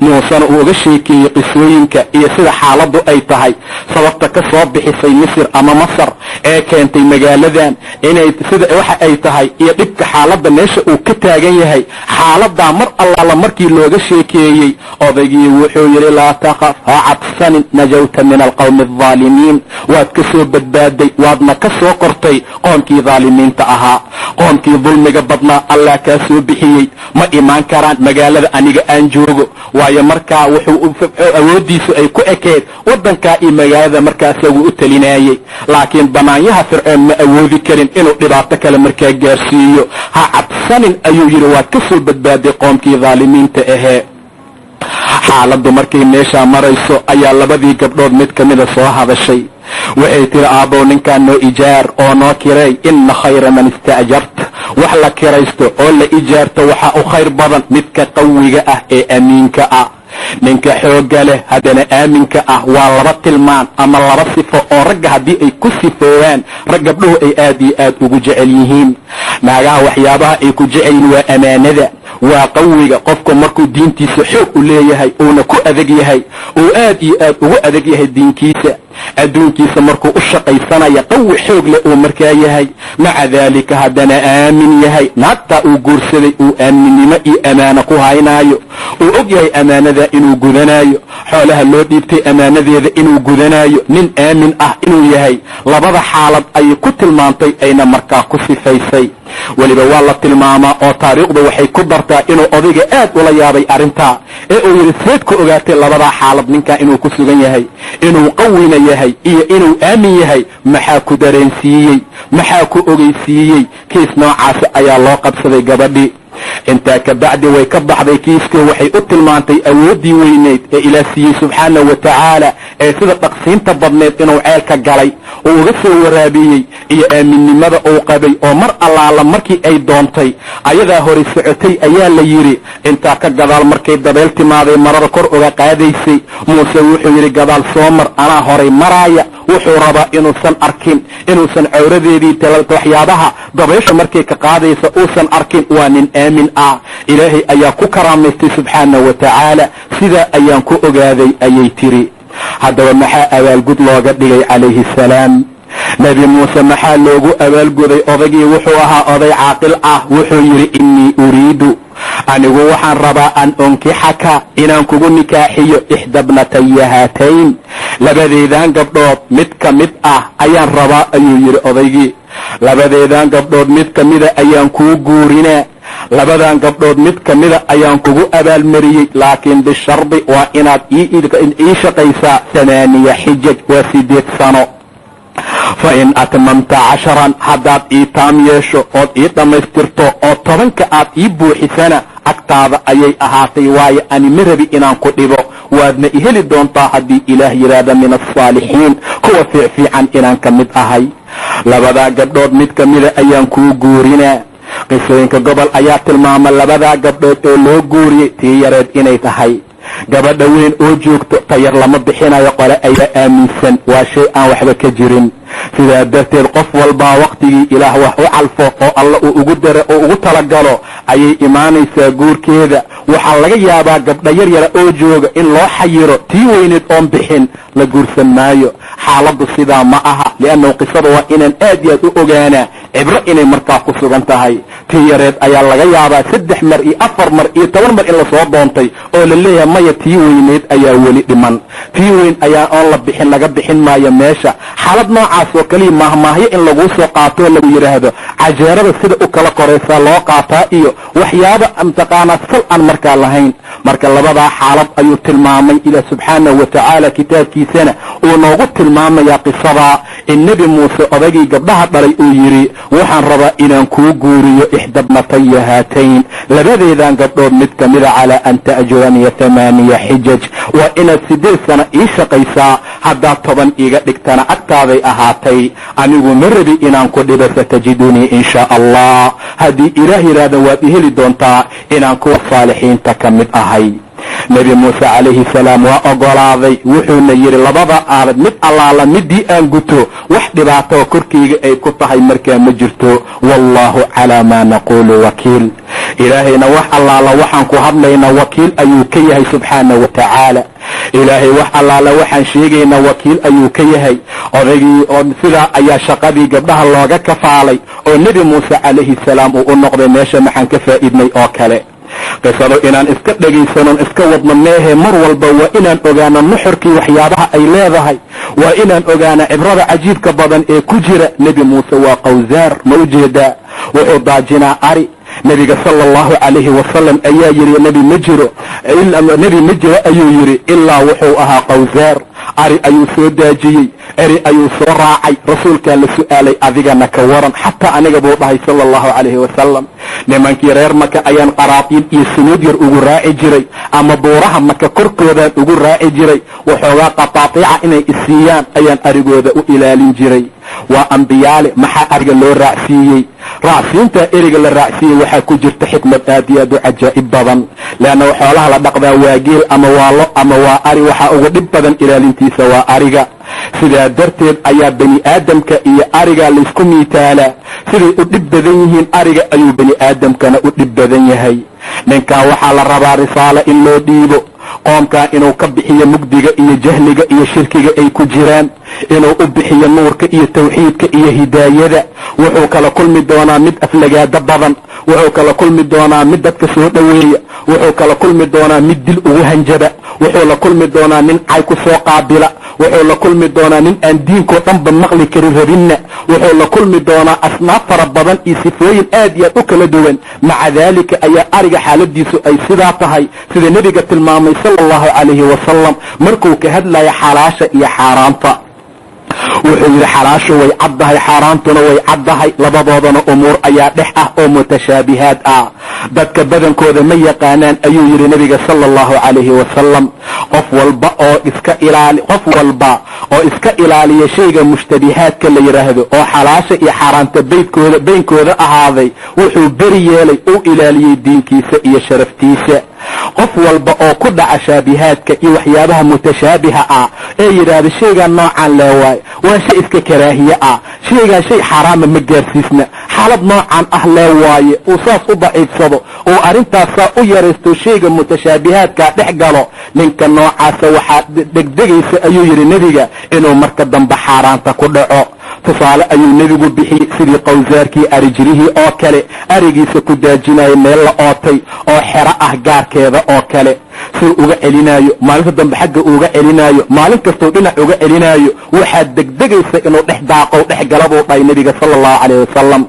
Muusena uu uga sheekeeyey qisooyinka iyo sida xaaladdu ay tahay, sababta ka soo bixisay Misir ama Masar ee keentay magaaladan, inay sida waxa ay tahay iyo dhibka xaaladda meesha uu ka taagan yahay. Xaaladdaa mar allaala markii looga sheekeeyey, odaygii wuxuu yidhi, laa taqaf, ha cabsanin, najawta min alqawmi aldaalimiin, waad ka soo badbaaday, waadna ka soo kortay qoomkii daalimiinta ahaa, qoomkii dulmiga badnaa Allah kaa soo bixiyey. Ma imaan karaan magaalada aniga aan joogo, waayo markaa wuxuu awooddiisu ay ku ekeed waddankaa iyo magaalada markaa isagu u talinaayey, laakiin banaanyaha Fircoon ma awoodi karin inuu dhibaato kale markaa gaarsiiyo. Ha cabsanin, ayuu yidhi, waad ka soo badbaaday qoomkii daalimiinta ahee. Xaaladdu markay meeshaa marayso ayaa labadii gabdhood mid ka mida soo hadashay. Waxay tiri, aabbow, ninkaan noo ijaar oo noo kiray. Inna khayra man ista'jarta, wax la kiraysto oo la ijaarto waxaa u khayr badan midka qawiga ah ee amiinka ah. Ninka xoogga leh haddana aaminka ah waa laba tilmaan ama laba sifo oo ragga haddii ay ku sifoobaan, rag gabdhuhu ay aad iyo aad ugu jecel yihiin. Naagaha waxyaabaha ay ku jecel yihiin waa amaanada, waa qawiga. Qofku markuu diintiisa xoog u leeyahay, uuna ku adag yahay, uu aad iyo aad ugu adag yahay diinkiisa, Adduunkiisa markuu u shaqaysanaya qawi xoog leh uu markaa yahay, maca daalika haddana aamin yahay. Naagtaa uu guursaday uu aaminnimo iyo amaano ku haynaayo, uu og yahay ammaanada inuu gudanaayo, xoolaha loo dhiibtay ammaanadeeda inuu gudanaayo, nin aamin ah inuu yahay. Labada xaalad ayay ku tilmaantay, ayna markaa ku sifaysay. Weliba waa la tilmaamaa oo taariikhdu waxay ku dartaa inuu odayga aad ula yaabay arrintaa, ee uu yidhi: "Seed ku ogaatay labadaa xaalad ninkaa inuu ku sugan yahay, inuu qawina yahay iyo inuu aamin yahay? Maxaa ku dareensiiyey? Maxaa ku ogeysiiyey?" Kiis noocaasi ayaa loo qabsaday gabadhii. Intaa ka bacdi way ka baxday kiiskii. Waxay u tilmaantay awooddii weyneyd ee Ilaah siiyey subxaana wa tacaala, ee sida dhaqsiinta badneed inuu ceelka galay uu uga soo waraabiyey, iyo aaminnimada uu qabay, oo mar allaala markii ay doontay ayadaa hore socotay ayaa la yidhi. Intaa ka gadaal markay dabeel timaaday marada kor uga qaadaysay, Muuse wuxuu yidhi: "Gadaal soo mar, anaa horay maraaya." Wuxuu rabaa inuusan arkin, inuusan cawradeedii, waxyaabaha dabaysha markay ka qaadaysa uusan arkin. Waa nin aamin ah, Ilaahay ayaa ku karaamaystay subxaana wa tacaala. "Sidaa ayaan ku ogaaday," ayay tiri. Haddaba maxaa abaalgud looga dhigay calayhi salaam Nebi Muuse? Maxaa loogu abaalguday? Odaygii wuxuu ahaa oday caaqil ah. Wuxuu yidhi: "إني أريد, anigu waxaan rabaa, أن أنكحك, inaan kugu nikaaxiyo, إحدى ابنتي هاتين, labadeedaan gabdhood mid ka mid ah ayaan rabaa," ayuu yidhi odaygii. "Labadeedaan gabdhood mid ka mida ayaan kuu guurinaa, labadan gabdhood mid ka mida ayaan kugu abaalmariyey, laakiin بشرط, waa inaad ii shaqaysaa ثماني حجج, waa 8 sano. فإن أتممت 10, haddaad ii taam yeesho ood ii dhammaystirto oo 10-ka aad ii buuxisana, agtaada ayay ahaatay, waayo ani ma rabi inaan ku dhibo. Waadna i heli doontaa haddii Ilaah yidhaahda من الصالحين, kuwa fiicfiican inaan ka mid ahay. Labadaa gabdhood mid ka mida ayaan kuu guurinaa." Qisooyinka gobol ayaa tilmaama labadaa gabdhood oo loo guuriyey tii yareed inay tahay. Gabadha weyn oo joogto tayar lama bixinayo, qole ayaa aaminsan. Waa shay aan waxba ka jirin. Sidaa darteed qof walbaa wakhtigii Ilaah wax u calfo oo Alla uu ugu dara oo ugu talagalo ayay imaanaysaa guurkeeda. Waxaa laga yaabaa gabdha yar yara oo jooga in loo xayiro tii weyneed oon bixin la guursan maayo. Xaaladdu sidaa ma aha, liannahu qisada waa inaan aad iyo aad u ogaanaa cibro inay markaa ku sugan tahay. Tii yareed ayaa laga yaabaa 3 mar iyo 4 mar iyo 10 mar in lasoo doontay oo la leeyahay: "Maya, tii weyneed ayaa weli dhiman, tii weyn ayaa oon la bixin laga bixin maayo meesha." Xaalad noocaas oo kaliya maahmaahyo in laguu soo qaatoo lagu yidhaahdo cajeerada sida u kala koraysaa loo qaataa iyo waxyaaba mataqaanaa sal aan markaa lahayn. Marka labadaa xaalad ayuu tilmaamay Ilaah subxaanahu wa tacaala, kitaabkiisana uu noogu tilmaamayaa qisadaa in Nebi Muuse odaygii gabdhaha dhalay uu yidhi: "Waxaan rabaa inaan kuu guuriyo إحدى ابنتي هاتين, labadeedan gabdhood mid ka mida, على أن تأجرني ثماني حجج, waa inaad 8 sano ii shaqaysaa. Haddaad 10 iiga dhigtana agtaaday ahaatay, anigu ma rabi inaan ku dhibo. ستجدني إن شاء الله, haddii Ilaah yidhaahda waad i heli doontaa inaan kuwa saalixiinta ka mid ahay." Nebi Muuse calayhi salaam waa ogolaaday. Wuxuuna yidhi: "Labada aalad mid allaala midii aan guto, wax dhibaatoo korkayga ay ku tahay markaa ma jirto. والله على ما نقول وكيل." Ilaahayna wax allaala waxaan ku hadlaynaa wakiil ayuu ka yahay subxaana wa tacaala. Ilaahay wax allaala waxaan sheegaynaa wakiil ayuu ka yahay. Odaygii oo sidaa ayaa shaqadii gabdhaha looga kafaalay oo Nebi Muuse calayhi salaam uu u noqday. Meesha maxaan ka faa'iidnay oo kale? Qisadu inaan iska dhegaysanon iska wadno meehe, mar walba waa inaan ogaano nuxurkii waxyaabaha ay leedahay, waa inaan ogaano cibrada cajiibka badan ee ku jira. Nebi Muuse waa qawsaar, ma u jeedaa? Wuxuu daajinaa ari. Nebiga sala allahu calayhi wasalam ayaa yidhi: "Nebi ma jiro, nebi ma jiro," ayuu yidhi, "ilaa wuxuu ahaa qawsaar." Ari ayuu soo daajiyey, eri ayuu soo raacay. Rasuulkaa la su'aalay: "Adigana ka waran?" "Xataa aniga," buu dhahay sala allahu calayhi wasalam, "nimankii reer Maka ayaan qaraatiin iyo sunuud yar ugu raaci jiray, ama buuraha Maka korkoodaan ugu raaci jiray. Waxoogaa qataatiica inay isiiyaan ayaan arigooda u ilaalin jiray." Waa ambiyaale, maxaa ariga loo raacsiiyey? Raacsiintaa eriga la raacsiiyey waxaa ku jirta xikmad aad iyo aad u cajaa'ib badan, leanna xoolaha la dhaqdaa waa geel ama waa lo ama waa ari. Waxaa uga dhib badan ilaalintiisa waa ariga. Sidaa darteed ayaa bani aadamka iyo ariga laysku miitaalaa. Siday u dhib badan yihiin ariga ayuu bani aadamkana u dhib badan yahay. Ninkan waxaa la rabaa risaalo in loo dhiibo. Qoomkaa inuu ka bixiyo mugdiga iyo jahliga iyo shirkiga ay ku jiraan, inuu u bixiyo nuurka iyo tawxiidka iyo hidaayada. Wuxuu kala kulmi doonaa mid aflagaado badan, wuxuu kala kulmi doonaa mid dadka soo dhoweeya, wuxuu kala kulmi doonaa mid dil ugu hanjaba, wuxuu la kulmi doonaa nin cay ku soo qaabila, wuxuu la kulmi doonaa nin aan diinkoo dhanba maqli karin rabinna, wuxuu la kulmi doonaa asnaaf fara badan iyo sifooyin aad iyo aad u kala duwan. Maca daalika ayaa ariga xaaladiisu ay sidaa tahay, sida nebiga tilmaamay sala allahu calayhi wasalam markuu ka hadlaya xalaasha iyo xaaraanta. Wuxuu yidhi xalaashu way caddahay, xaaraantuna way caddahay, labadoodana umuur ayaa dhex ah oo mutashaabihaad ah, dadka badankooda ma yaqaanaan, ayuu yidhi nebiga sala allahu calayhi wasalam. Qof walba oo iska ilaaliya shayga mushtabihaadka la yidhaahdo oo xalaasha iyo xaaraanta beydkooda beynkooda ahaaday, wuxuu beri yeelay, uu ilaaliyey diinkiisa iyo sharaftiisa. Qof walba oo ku dhaca shaabihaadka iyo waxyaabaha mutashaabiha ah ee yidhaahda shaygan noocan leewaay, waa shay iska karaahiye ah, shaygaan shay xaaraama ma gaarsiisna, xaalad noocan ah lee waaye, uu saas u daciifsado oo arrintaasaa u yaraysto, shayga mutashaabihaadkaa dhex galo, ninka noocaasa waxaa degdegaysa, ayuu yidhi nebiga, inuu marka dambe xaaraanta ku dhaco. Tusaale ayuu nebigu bixiyey, sidii qowsaarkii arijirihii oo kale arigiisa ku daajinaya meel la ootay oo xero ah gaarkeeda oo kale, suu uga celinaayo maalinta dambe xagga uga celinaayo, maalin kastuu dhinac uga celinaayo, waxaa degdegaysa inuu dhex daaqow dhex gala, buu dhahay nebiga sala allahu calayh wasalam.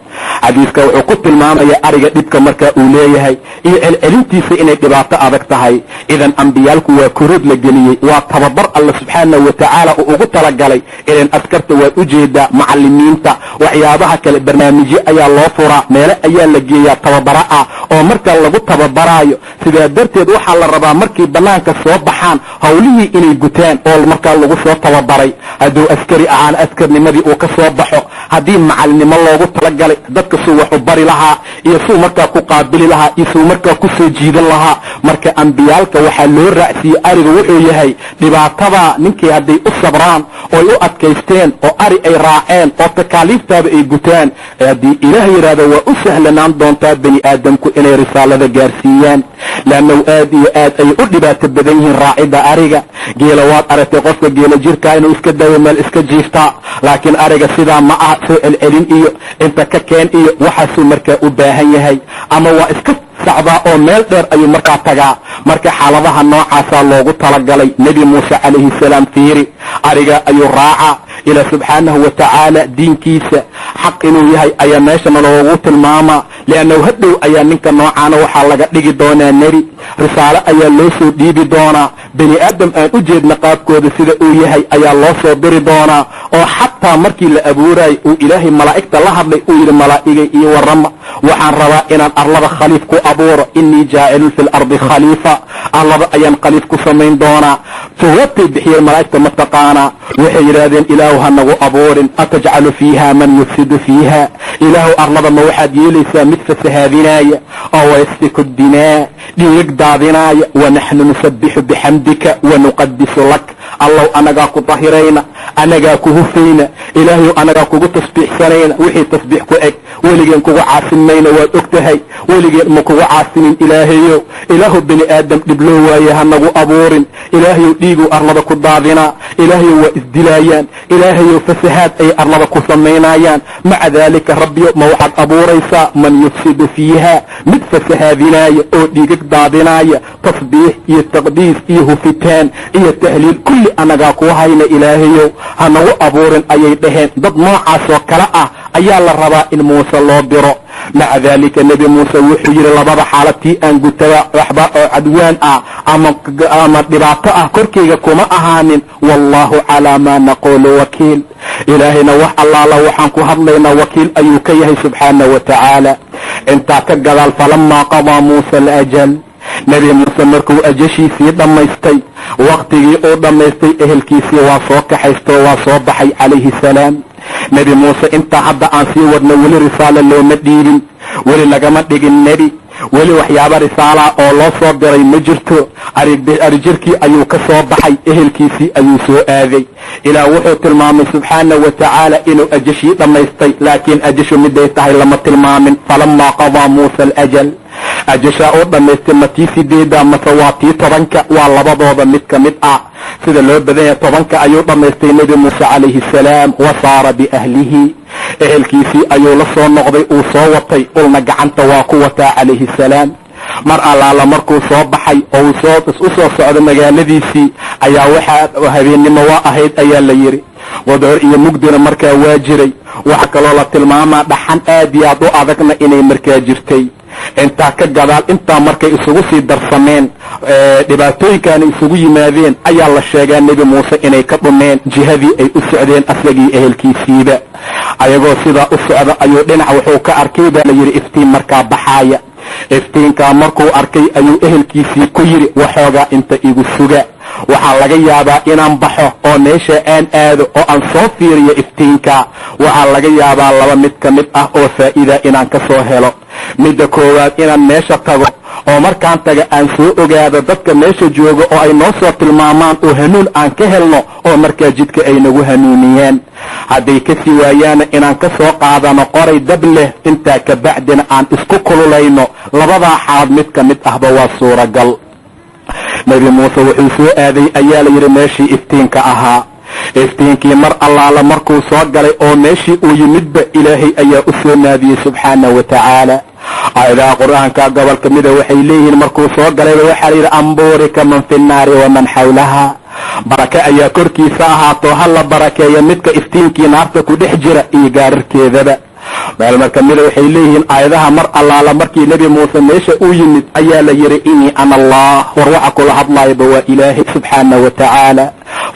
Xadiiska wuxuu ku tilmaamaya ariga dhibka marka uu leeyahay iyo celcelintiisa inay dhibaato adag tahay. Idan ambiyaalku waa kurood la geliyey, waa tababar Alla subxaanahu wa tacaala uu ugu talagalay. Ilan askarta waad u jeedaa, macalimiinta, waxyaabaha kale, barnaamijyo ayaa loo furaa, meelo ayaa la geeyaa tababara ah oo markaa lagu tababaraayo. Sidaa darteed waxaa la rabaa markay bannaanka soo baxaan howlihii inay gutaan oo markaa lagu soo tababaray. Hadduu askari ahaan askarnimadii uu ka soo baxo, haddii macalinimo loogu talagalay, dadka suu wax u bari lahaa iyo suu markaa ku qaabili lahaa iyo suu markaa ku soo jiidan lahaa. Marka ambiyaalka waxaa loo raacsiiyey ariga wuxuu yahay dhibaatada ninkii hadday u sabraan ooy u adkaysteen oo ari ay raaceen oo takaaliiftaaba ay gutaan, haddii Ilaah yidhaahdo waa u sahlanaan doontaa bani aadamku inay risaalada gaarsiiyaan, leannahu aad iyo aad ayay u dhibaato badan yihiin raacidda ariga. Geela waad aragtay, qofka geela jirkaa inuu iska daayo meel iska jiiftaa, laakiin ariga sidaa ma aha. Soo celcelin iyo inta ka keen iyo waxaasuu markaa u baahan yahay, ama waa iska sacdaa oo meel dheer ayuu markaa tagaa. Marka xaaladaha noocaasaa loogu talagalay Nebi Muuse calayhi salaam. Fiiri, ariga ayuu raacaa. Ilaa subxaanahu wa tacaala diinkiisa xaq inuu yahay ayaa meeshana loogu tilmaamaa, liannahu hadhow ayaa ninka noocaana waxaa laga dhigi doonaa nebi, risaalo ayaa loo soo dhiibi doonaa, bani aadam aan u jeedna qaabkooda sida uu yahay ayaa loo soo diri doonaa, oo xataa markii la abuuraayay uu Ilaahay malaa'igta la hadlay, uu yidhi: "Malaa'igay, iyo warrama, waxaan rabaa inaan arlada khaliif ku abuuro. Innii jaacilun fi lardi khaliifa, arlada ayaan khaliif ku samayn doonaa." Jawaabtay bixiyeen malaa'igta ma taqaanaa? Waxay yidhaahdeen: "Ilaahu, ha nagu abuurin. Atajcalu fiiha man yufsidu fiiha? Ilaahu, arlada ma waxaad yeelaysaa mid fasahaadinaaya oo wayasfiku dimaa, dhiigag daadinaaya? Wanaxnu nusabbixu bixamdika wanuqadisu lak. Allow, anagaa ku dahirayna, anagaa ku hufayna. Ilaahayow, anagaa kugu tasbiixsanayna wixii tasbiix ku eg. Weligeen kugu caasin mayna, waad og tahay, weligeen ma kugu caasinin. Ilaahayow, Ilaahu, bani aadam dhib loo waaye ha nagu abuurin. Ilaahayow, dhiigow arlada ku daadinaa. Ilaahayow, waa isdilaayaan. Ilaahayow, fasahaad ay arlada ku samaynayaan. Maca daalika, Rabbiyo, ma waxaad abuuraysaa man yufsidu fiiha, mid fasahaadinaaya oo dhiigag daadinaaya? Tasbiix iyo taqdiis iyo hufitaan iyo tahliil kulli anagaa kuu hayna. Ilaahayow, ha nagu abuurin," ayay dhaheen. Dad noocaasoo kale ah ayaa la rabaa in Muuse loo diro. Maca daalika Nebi Muuse wuxuu yidhi: "Labada xaalad tii aan gutada waxba oo cadwaan ah ama dhibaato ah korkayga kuma ahaanin. Wallaahu calaa maa naquulu wakiil." Ilaahayna wax allaala waxaan ku hadlaynaa wakiil ayuu ka yahay subxaana wa tacaala. Intaa ka gadaal, falamaa qadaa Muusa alajal, Nebi Muuse markuu ajashiisii dhammaystay, wakhtigii uu dhammaystay, ehelkiisii waa soo kaxaystoo waa soo baxay calayhi salaam. Nebi Muuse intaa hadda aan sii wadno weli risaalo looma dhiibin, weli lagama dhigin nebi. Weli waxyaaba risaalaha oo loo soo diray ma jirto. Arijirkii ayuu ka soo baxay, ehelkiisii ayuu soo aaday. Ilaah wuxuu tilmaamay subxaana wa tacaala inuu ajashii dhammaystay, laakiin ajashu miday tahay lama tilmaamin. Falamaa qadaa Muusa alajal, ajashaa uu dhammaystay ma tii 8-da mase waa tii 10-ka? Waa labadooda mid ka mid ah. Sida loo badan yahay 10-ka ayuu dhammaystay Nebi Muuse calayhi salaam. Wa saara biahlihi, ehelkiisii ayuu la soo noqday, uu soo watay, ulna gacanta waa ku wataa calayhi salaam. Mar allaala markuu soo baxay oo uu u soo socdo magaaladiisii ayaa waxaa habeennimo waa ahayd ayaa la yidhi, wadcor iyo mugdina markaa waa jiray. Waxa kaloo la tilmaamaa dhaxan aad iyo aad u adagna inay markaa jirtay. Intaa ka gadaal, intaa markay isugu sii darsameen, dhibaatooyinkaana isugu yimaadeen, ayaa la sheegaa Nebi Muuse inay ka dhumeen jihadii ay u socdeen asagii ehelkiisiiba. Ayagoo sidaa u socda ayuu dhinac wuxuu ka arkay baa la yidhi iftiin markaa baxaaya. Iftiinkaa markuu arkay ayuu ehelkiisii ku yidhi, waxoogaa inta igu suga, waxaa laga yaabaa inaan baxo oo meesha aan aado oo aan soo fiiriyo iftiinka. Waxaa laga yaabaa laba mid ka mid ah oo faa'iida inaan ka soo helo. Midda koowaad, inaan meesha tago oo markaan taga aan soo ogaado dadka meesha jooga oo ay noo soo tilmaamaan oo hanuun aan ka helno oo markaa jidka ay nagu hanuuniyaan. Hadday kasii waayaana, inaan ka soo qaadano qoray dab leh, intaa ka bacdina aan isku kululayno. Labadaa xaalad mid ka mid ahba waa suuragal. Nebi Muuse wuxuu soo aaday ayaa la yidhi meeshii iftiinka ahaa. Iftiinkii mar allaala markuu soo galay oo meeshii uu yimidba, Ilaahay ayaa u soo naadiyey subxaana wa tacaala. Aayadaha Qur-aanka gobol ka mida waxay leeyihiin markuu soo galayba waxaa la yidhi, أن بورك من في النار ومن حولها, barake ayaa korkiisa ahaato, ha la barakeeyo midka iftiinkii naarta ku dhex jira iyo gaararkeedaba. Meel marka mida waxay leeyihiin aayadaha mar allaala markii Nebi Muuse meesha uu yimid ayaa la yidhi, إني أنا الله, war waxa kula hadlaayaba waa Ilaahay subxaana wa tacaala,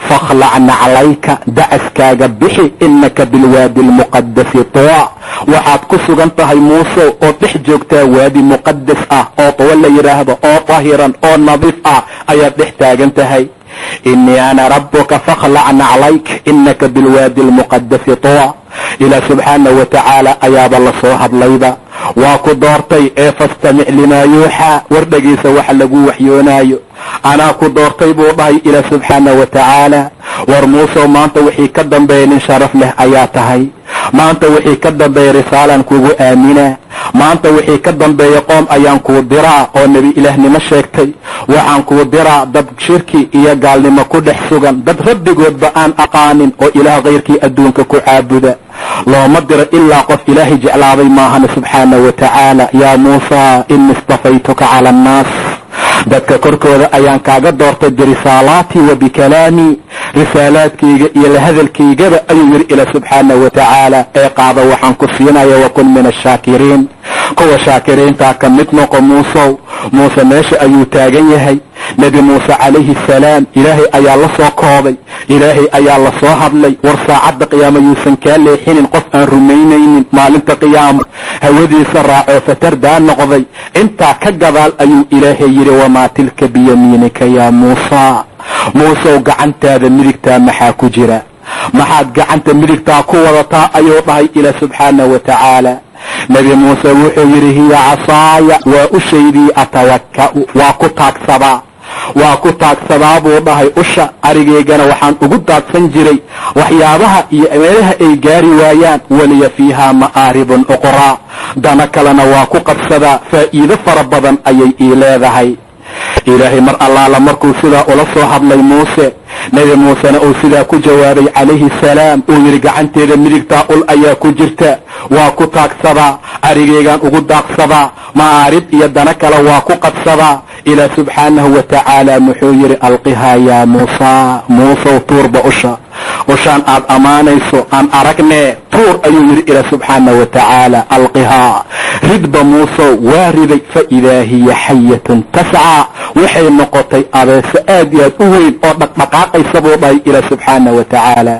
فاخلع نعليك, dacaskaaga bixi, إنك بالوادي المقدس طوى, waxaad ku sugan tahay Muuse oo dhex joogtaa waadi muqadas ah oo Tuwa la yidhaahdo, oo tahiran oo nadiif ah ayaad dhex taagan tahay. إني أنا ربك فاخلع نعليك إنك بالوادي المقدس طوى. Ilaah subxaana wa tacaala ayaaba la soo hadlayba. Waa ku doortay ee فاستمع لما يوحى, war dhegaysa waxa lagu waxyoonaayo. Anaa ku doortay buu dhahay Ilaah subxaana wa tacaala. War Muusow, maanta wixii ka dambeeya nin sharaf leh ayaa tahay. Maanta wixii ka dambeeya risaalaan kugu aaminaa. Maanta wixii ka dambeeya qoom ayaan kuu diraa oo nebi Ilaahnimo sheegtay. Waxaan kuu diraa dad shirki iyo gaalnimo ku dhex sugan, dad rabbigoodba aan aqaanin oo Ilaah kayrkii adduunka ku caabuda. Looma diro ilaa qof Ilaahay jeclaaday maahana subxaana wa tacaala. يا موسى إني اصطفيتك على الناس, dadka korkooda ayaan kaaga doortay, برسالاتي وبكلامي, risaalaadkayga iyo la hadalkaygaba ayuu yidhi Ilaah subxaana wa tacaala. Ee qaada waxaan ku siinaya, وكن من الشاكرين, kuwa shaakiriintaa ka mid noqo, Muusow. Muuse meesha ayuu taagan yahay. Nebi Muuse calayhi asalaam Ilaahay ayaa la soo koobay, Ilaahay ayaa la soo hadlay. War saacadda qiyaama yuusan kaa leexinin qof aan rumaynaynin maalinta qiyaamo, hawadiisa raacoo fatardaa noqday. Intaa ka gadaal ayuu Ilaahay yidhi, وما تلك بيمينك يا موسى, Muusow, gacantaada midigtaa maxaa ku jira? Maxaad gacanta midigtaa ku wadataa? Ayuu dhahay Ilaah subxaana wa tacaala. Nebi Muuse wuxuu yidhi, هي عصاي, waa ushaydii, أتوكأ, waa ku taagsadaa, waa ku taagsadaa buu dhahay usha. Arigaygana waxaan ugu daadsan jiray waxyaabaha iyo meelaha ay gaari waayaan. ولي فيها مآرب أخرى, dana kalena waa ku qabsadaa, faa'iido fara badan ayay ii leedahay. Ilaahay mar allaala markuu sidaa ula soo hadlay Muuse, Nebi Muusena uu sidaa ku jawaabay calayhi salaam, uu yidhi gacanteeda midigtaa ul ayaa ku jirta, waa ku taagsadaa, arigaygaan ugu daaqsadaa, ma'aarib iyo dana kale waa ku qabsadaa, Ilaah subxaanahu wa tacaala muxuu yidhi? ألقها يا موسى, Muusow, tuurba usha. Ushaan aad ammaanayso aan aragnee tuur, ayuu yidhi Ilaah subxaanahu wa tacaala. ألقها, ridba Muusow. Waa riday. فإذا هي حية تسعى, waxay noqotay abeeso aad iyo aad u weyn oo dhaqdhaqaaqaysa buu dhahay Ilaah subxaanahu wa tacaala.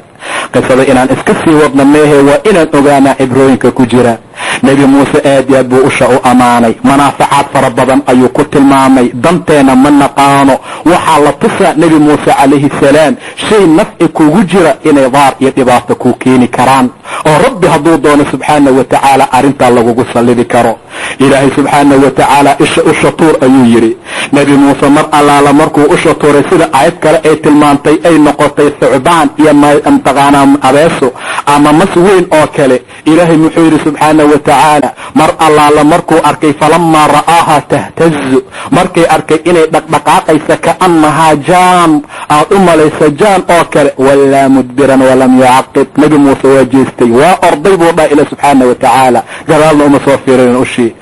Qisada inaan iska sii wadna meehe, waa inaan ogaanaa cibrooyinka ku jira. Nebi Muuse aad iyo aad buu usha u ammaanay, manaafacaad fara badan ayuu ku tilmaamay. Danteena ma naqaano. Waxaa la tusaa Nebi Muuse calayhi salaam shay nafci kugu jira inay daar iyo dhibaato kuu keeni karaan. Oo Rabbi hadduu doono subxaana wa tacaala arrintaa lagugu sallidi karo. Ilaahay subxaana wa tacaala isha usha tuur ayuu yidhi. Nebi Muuse mar allaala markuu usha tuuray, sida aayad kale ay tilmaantay, ay noqotay thucbaan iyo mataqaanaa abeeso ama mas weyn oo kale. Ilaahay muxuu yidhi subxaana wa tacaala? Mar allaala markuu arkay, falamaa ra'aaha tahtazu, markay arkay inay dhaqdhaqaaqaysa, kaannahaa jaan, aad u malaysa jaan oo kale, wallaa mudbiran walam yucaqib. Nebi Muuse waa jeestay, waa orday buu dhaha ila subxaana wa tacaala, gadaalna uma soo fiirinin ushii.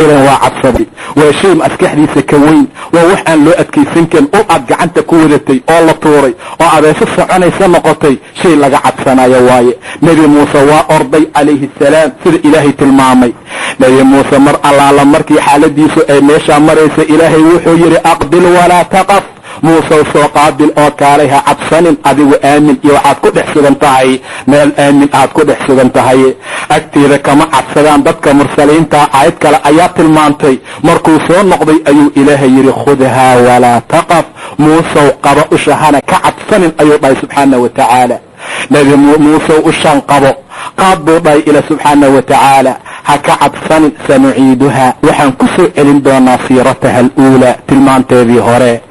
Ilan waa cabsaday, waa shay maskaxdiisa ka weyn, waa wax aan loo adkaysan karin. Ul aad gacanta ku wadatay oo la tuuray oo abeeso soconaysa noqotay, shay laga cabsanayo waaye. Nebi Muuse waa orday calayhi asalaam, sida Ilaahay tilmaamay. Nebi Muuse mar allaala markii xaaladiisu ay meeshaa maraysa, Ilaahay wuxuu yidhi: "Aqbil walaa taqaf." Muusew, soo qaabil oo kaalay, ha cabsanin. Adigu aamin iyo waxaad ku dhex sugan tahay meel aamin aad ku dhex sugan tahay, agteeda kama cabsadaan dadka mursaliinta. Aayad kale ayaa tilmaantay, markuu soo noqday ayuu Ilaahay yidhi: "Khudhaa walaa taqaf." Muusow, qaba usha, hana ka cabsanin ayuu dhahay subxaana wa tacaala. Nebi Muusow, ushaan qabo, qaad buu dhahay ila subxaana wa tacaala, ha ka cabsanin. Sanuciiduha, waxaan ku soo celin doonaa, siirataha aluulaa, tilmaanteedii hore,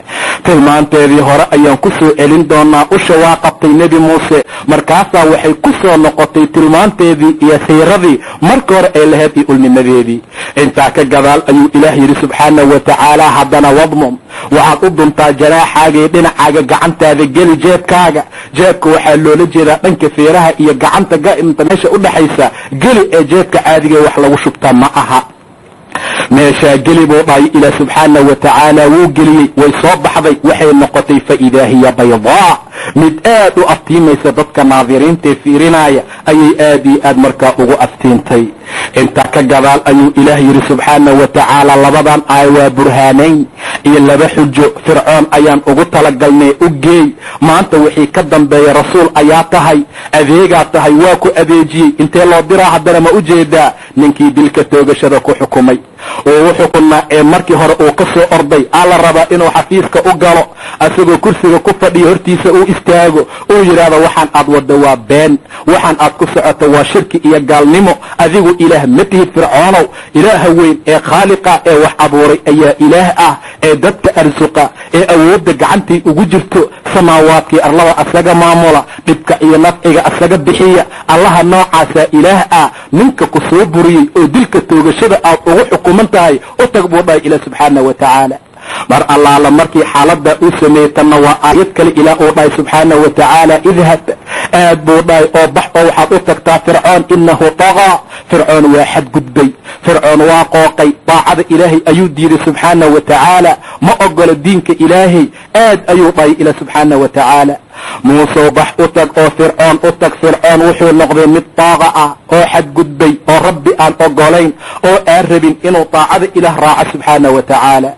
tilmaanteedii hore ayaan ku soo celin doonaa. Usha waa qabtay Nebi Muuse, markaasaa waxay ku soo noqotay tilmaanteedii iyo siiradii marka hore ay lahayd iyo ulnimadeedii. Intaa ka gadaal ayuu Ilaah yidhi subxaana wa tacaala haddana: "Wadmum," waxaad u duntaa, "janaaxaaga iyo dhinacaaga, gacantaada geli jeebkaaga." Jeebka waxaa loola jeedaa dhanka feeraha iyo gacanta meesha u dhexaysa geli, ee jeebka caadiga wax lagu shubtaa ma aha. "Meeshaa geli," buu dhahay Ilaah subxaana wa tacaala. Wuu geliyey, way soo baxday, waxay noqotay fa idaa hiya baydaa, mid aad u aftiimaysa. Dadka naadiriintae fiirinaaya ayay aad iyo aad markaa ugu aftiintay. Intaa ka gadaal ayuu Ilaah yidhi subxaana wa tacaala: labadan aay waa burhaanayn iyo laba xujo Fircoon ayaan ugu talagalnay, u geey. Maanta wixii ka dambeeya rasuul ayaa tahay, adeegaa tahay, waa ku adeejiyey. Intee loo diraa haddana? Ma u jeedaa ninkii dilka toogashada ku xukumay uu u xukunaa ee markii hore uu ka soo orday aa la rabaa inuu xafiiska u galo, asagoo kursiga ku fadhiyo hortiisa uu istaago, uu yidhaahdo: "Waxaan aad waddo waa been, waxaan aad ku socoto waa shirki iyo gaalnimo, adigu Ilaah ma tihid Fircoonow. Ilaaha weyn ee khaaliqa ee wax abuuray ayaa Ilaah ah, ee dadka arsuqa, ee awoodda gacantii ugu jirto, samaawaadkii arlada asaga maamula, dhibka iyo nafciga asaga bixiya. Allaha noocaasaa Ilaah ah. Ninka ku soo buriyey oo dilka toogashada aad ugu xukuman tahay u tag," buu dhahay Ilaah subxaana wa tacaala. Mar allaala markii xaaladda uu sameeyey, tanna waa aayad kale Ilaah uu dhahay subxaana wa tacaala: "Idhab," aad buu dhahay, "oo bax oo waxaad u tagtaa Fircoon. Innahu tagaa," Fircoon waa xadgudbay, Fircoon waa qooqay, daacada Ilaahay ayuu diiday subxaana wa tacaala, ma ogola diinka Ilaahay, aad ayuu dhahay Ilaah subxaana wa tacaala. Muusow, bax, u tag oo Fircoon u tag. Fircoon wuxuu noqday mid taaqa ah oo xadgudbay oo Rabbi aan ogolayn oo aan rabin inuu daacada Ilaah raaco subxaana wa tacaala.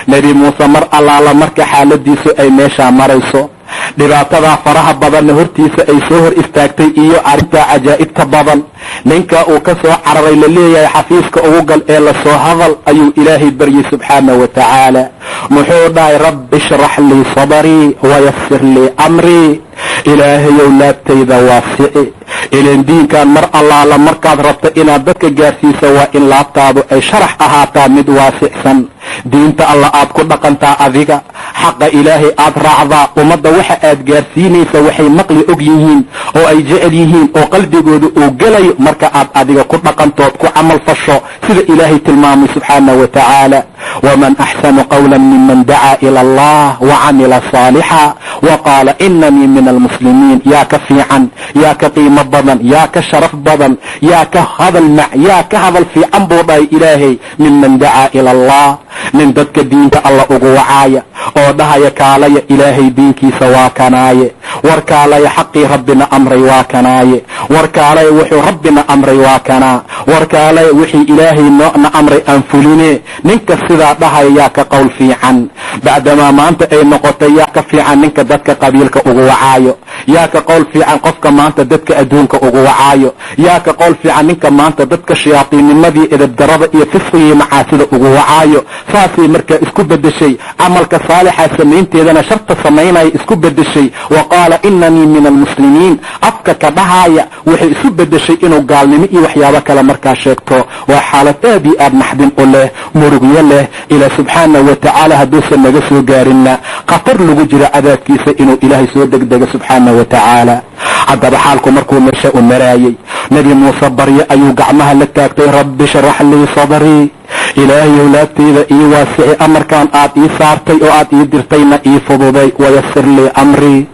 Nebi Muuse mar allaala marka xaaladiisu ay meeshaa marayso, dhibaatadaa faraha badanna hortiisa ay soo hor istaagtay iyo arrintaa cajaa'ibta badan, ninka uu ka soo cararay la leeyahay xafiiska ugu gal ee lasoo hadal, ayuu Ilaahay baryey subxaana wa tacaala. Muxuu dhahay? "Rabbi ishrax lii sadrii wayasir lii amrii." Ilaahayow, laabtayda waasici. Ilan diinkan mar allaala markaad rabto inaad dadka gaarsiiso, waa in laabtaadu ay sharax ahaataa, mid waasicsan, diinta Alla aad ku dhaqantaa, adiga xaqa Ilaahay aad raacdaa. Ummadda waxa aad gaarsiinaysa waxay maqli og yihiin oo ay jecel yihiin oo qalbigooda uu gelayo marka aad adiga ku dhaqantood ku camal fasho, sida Ilaahay tilmaamay subxaana wa tacaala: "Waman axsanu qawla miman dacaa ila Allah wacamila saalixa wa qaala inanii min almuslimiin." Yaa ka fiican, yaa ka qiimo badan, yaa ka sharaf badan, yaa ka hadal mac, yaa ka hadal fiican, buu dhahay Ilaahay, miman dacaa ila Allah, nin dadka diinta Alla ugu wacaaya oo dhahaya: "Kaalaya, Ilaahay diinkiisa waa kanaaye. War kaalaya, xaqii Rabbina amray waa kanaaye. War kaalaya, wuxuu Rabbina amray waa kanaa. War kaalaya, wixii Ilaahay noona amray aan fuline." Ninka sidaa dhahaya yaa ka qowl fiican? Bacdamaa maanta ay noqotay, yaa ka fiican ninka dadka qabiilka ugu wacaayo? Yaa ka qowl fiican qofka maanta dadka adduunka ugu wacaayo? Yaa ka qowl fiican ninka maanta dadka shayaadiinnimadii, edabdarada iyo fisqigii, macaasida ugu wacaayo? Saasay markaa isku bedeshay, camalka saalixa samaynteedana sharta samaynaya isku bedeshay. Wa qaala Qaala inanii min almuslimiin afka ka dhahaaya, waxay isu bedeshay inuu gaalnimo iyo waxyaabo kale markaa sheegto. Waa xaalad aad iyo aad naxdin u leh, murugyo leh. Ilaah subxaana wa tacaala hadduusan naga soo gaarinna, khatar lagu jiro cadaabkiisa inuu Ilaahay soo degdego subxaana wa tacaala. Haddaba xaalku markuu meesha u maraayey, Nebi Muuse baryo ayuu gacmaha la taagtay: "Rabbi sharax lii sadrii", Ilaahayow laabtayda ii waasici, amarkan aad ii saartay oo aad ii dirtayna ii fududay. "Wayasir lii amrii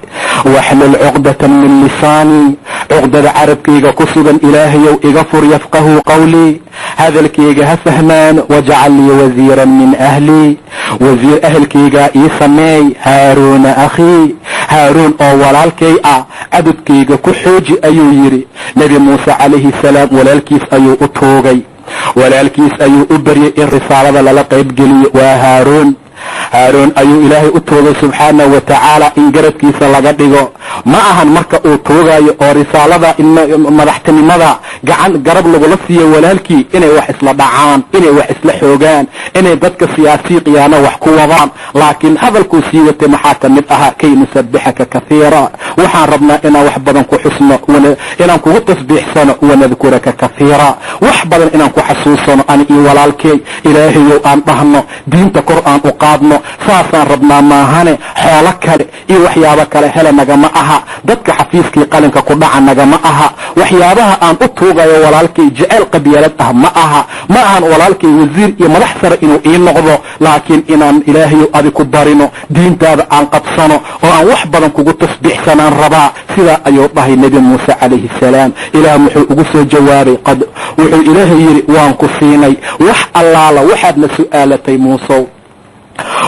waxlul cuqdatan min lisaanii", cuqdada carabkayga ku sugan Ilaahayow iga fur. "Yafqahuu qawlii", hadalkayga ha fahmaan. "Wajcal lii wasiiran min ahlii", wasiir ahelkaygaa ii sameey. "Haaruuna akhii", Haaruun oo walaalkay ah cadudkayga ku xooji ayuu yidhi. Nebi Muuse calayhi salaam walaalkiis ayuu u tuugay, walaalkiis ayuu u baryay in risaalada lala qaybgeliyo. Waa Haaruun. Haaruun ayuu Ilaahay u tuugay subxaana wa tacaala in garabkiisa laga dhigo. Ma ahan marka uu tuugayo oo risaalada madaxtinimada gacan garab lagula siiyo walaalkii inay wax isla dhacaan, inay wax isla xoogaan, inay dadka siyaasii khiyaano wax ku wadaan. Laakiin hadalkuu sii watay maxaa ka mid ahaa? "Kay nusabixaka kahiira", waxaan rabnaa inaan wax badan ku xusno, inaan kugu tasbiixsano. "Wanadkuraka kahiira", wax badan inaan ku xasuusano ani iyo walaalkey. Ilaahayow aan dhahno, diinta kor aan u qaadno, saasaan rabnaa maahane xoolo kale iyo waxyaabo kale hele nagama aha. Dadka xafiiskii qalinka ku dhaca nagama aha. Waxyaabaha aan u tuugayo walaalkay jeceyl qabyaalad ah ma aha. Ma ahan walaalkay wasiir iyo madax sare inuu ii noqdo, laakiin inaan Ilaahayow adi ku barino, diintaada aan qabsano oo aan wax badan kugu tasbiixsanaan rabaa. Sidaa ayuu dhahay Nebi Muuse calayhi salaam. Ilaah muxuu ugu soo jawaabay? Qad wuxuu Ilaahay yidhi: "Waan ku siinay wax allaala waxaadna su'aalatay, Muusow.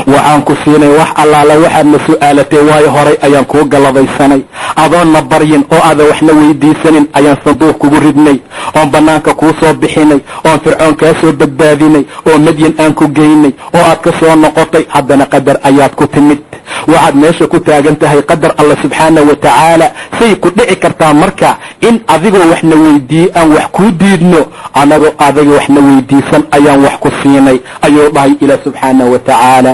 Waxaan ku siinay wax allaala waxaadna su'aalatay, waayo horay ayaan kuu galladaysanay. Adoonna baryin oo aadan waxna weydiisanin ayaan sanduuq kugu ridnay oon bannaanka kuu soo bixinay oon Fircoon kaa soo badbaadinay oo Madyan aan ku geynay oo aad ka soo noqotay. Haddana qadar ayaad ku timid, waxaad meesha ku taagan tahay qadar Alla subxaana wa tacaala. Say ku dhici kartaa marka in adigoo waxna weydiiyey aan wax kuu diidno? Anagoo adiga waxna weydiisan ayaan wax ku siinay," ayuu dhahay Ilaah subxaana wa tacaala.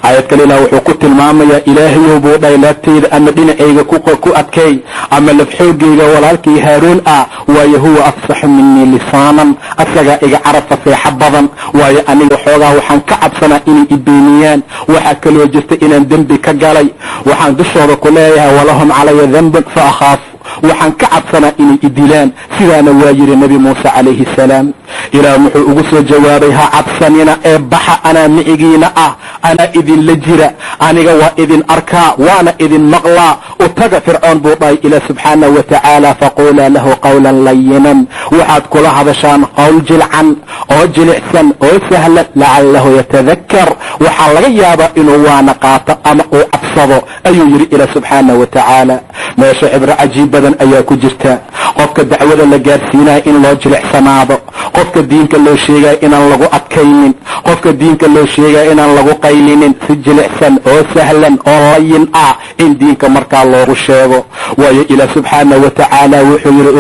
Aayad kale Ilaah wuxuu ku tilmaamayaa: "Ilaahayow," buu dhahay, "laabtayda ama dhinacayga ku adkay ama lafxoogayga walaalkay Haaruun ah, waayo huwa afsaxu minii lisaanan, asagaa iga carab faseexo badan, waayo aniga xoogaa waxaan ka cabsanaa inay i beeniyaan. Waxaa kaloo jirta inaan dembi ka galay, waxaan dushooda ku leeyahay walahum calaya dambun fa akhaaf, waxaan ka cabsanaa inay i dilaan." Sidaana waa yidhi Nebi Muuse calayhi salaam. Ilaah muxuu ugu soo jawaabay? "Ha cabsanina ee baxa, anaa micigiina ah, anaa idinla jira, aniga waa idin arkaa waana idin maqlaa. U taga Fircoon," buu dhahay Ilaah subxaana wa tacaala. "Faquulaa lahu qawlan layinan", waxaad kula hadashaan qowl jilcan oo jilicsan oo sahlan. "Lacalahu yatadakkar", waxaa laga yaabaa inuu waana qaato ama uu cabsado, ayuu yidhi Ilaah subxaana wa tacaala. Meesha cibro cajiib badan ayaa ku jirta: qofka dacwada la gaarsiinaya in loo jilicsanaado, qofka diinka loo sheegaya inaan lagu adkaynin, qofka diinka loo sheegaya inaan lagu qaylinin, si jilicsan oo sahlan oo layin ah in diinka markaa loogu sheego. Waayo Ilaah subxaana wa tacaala wuxuu yidhi: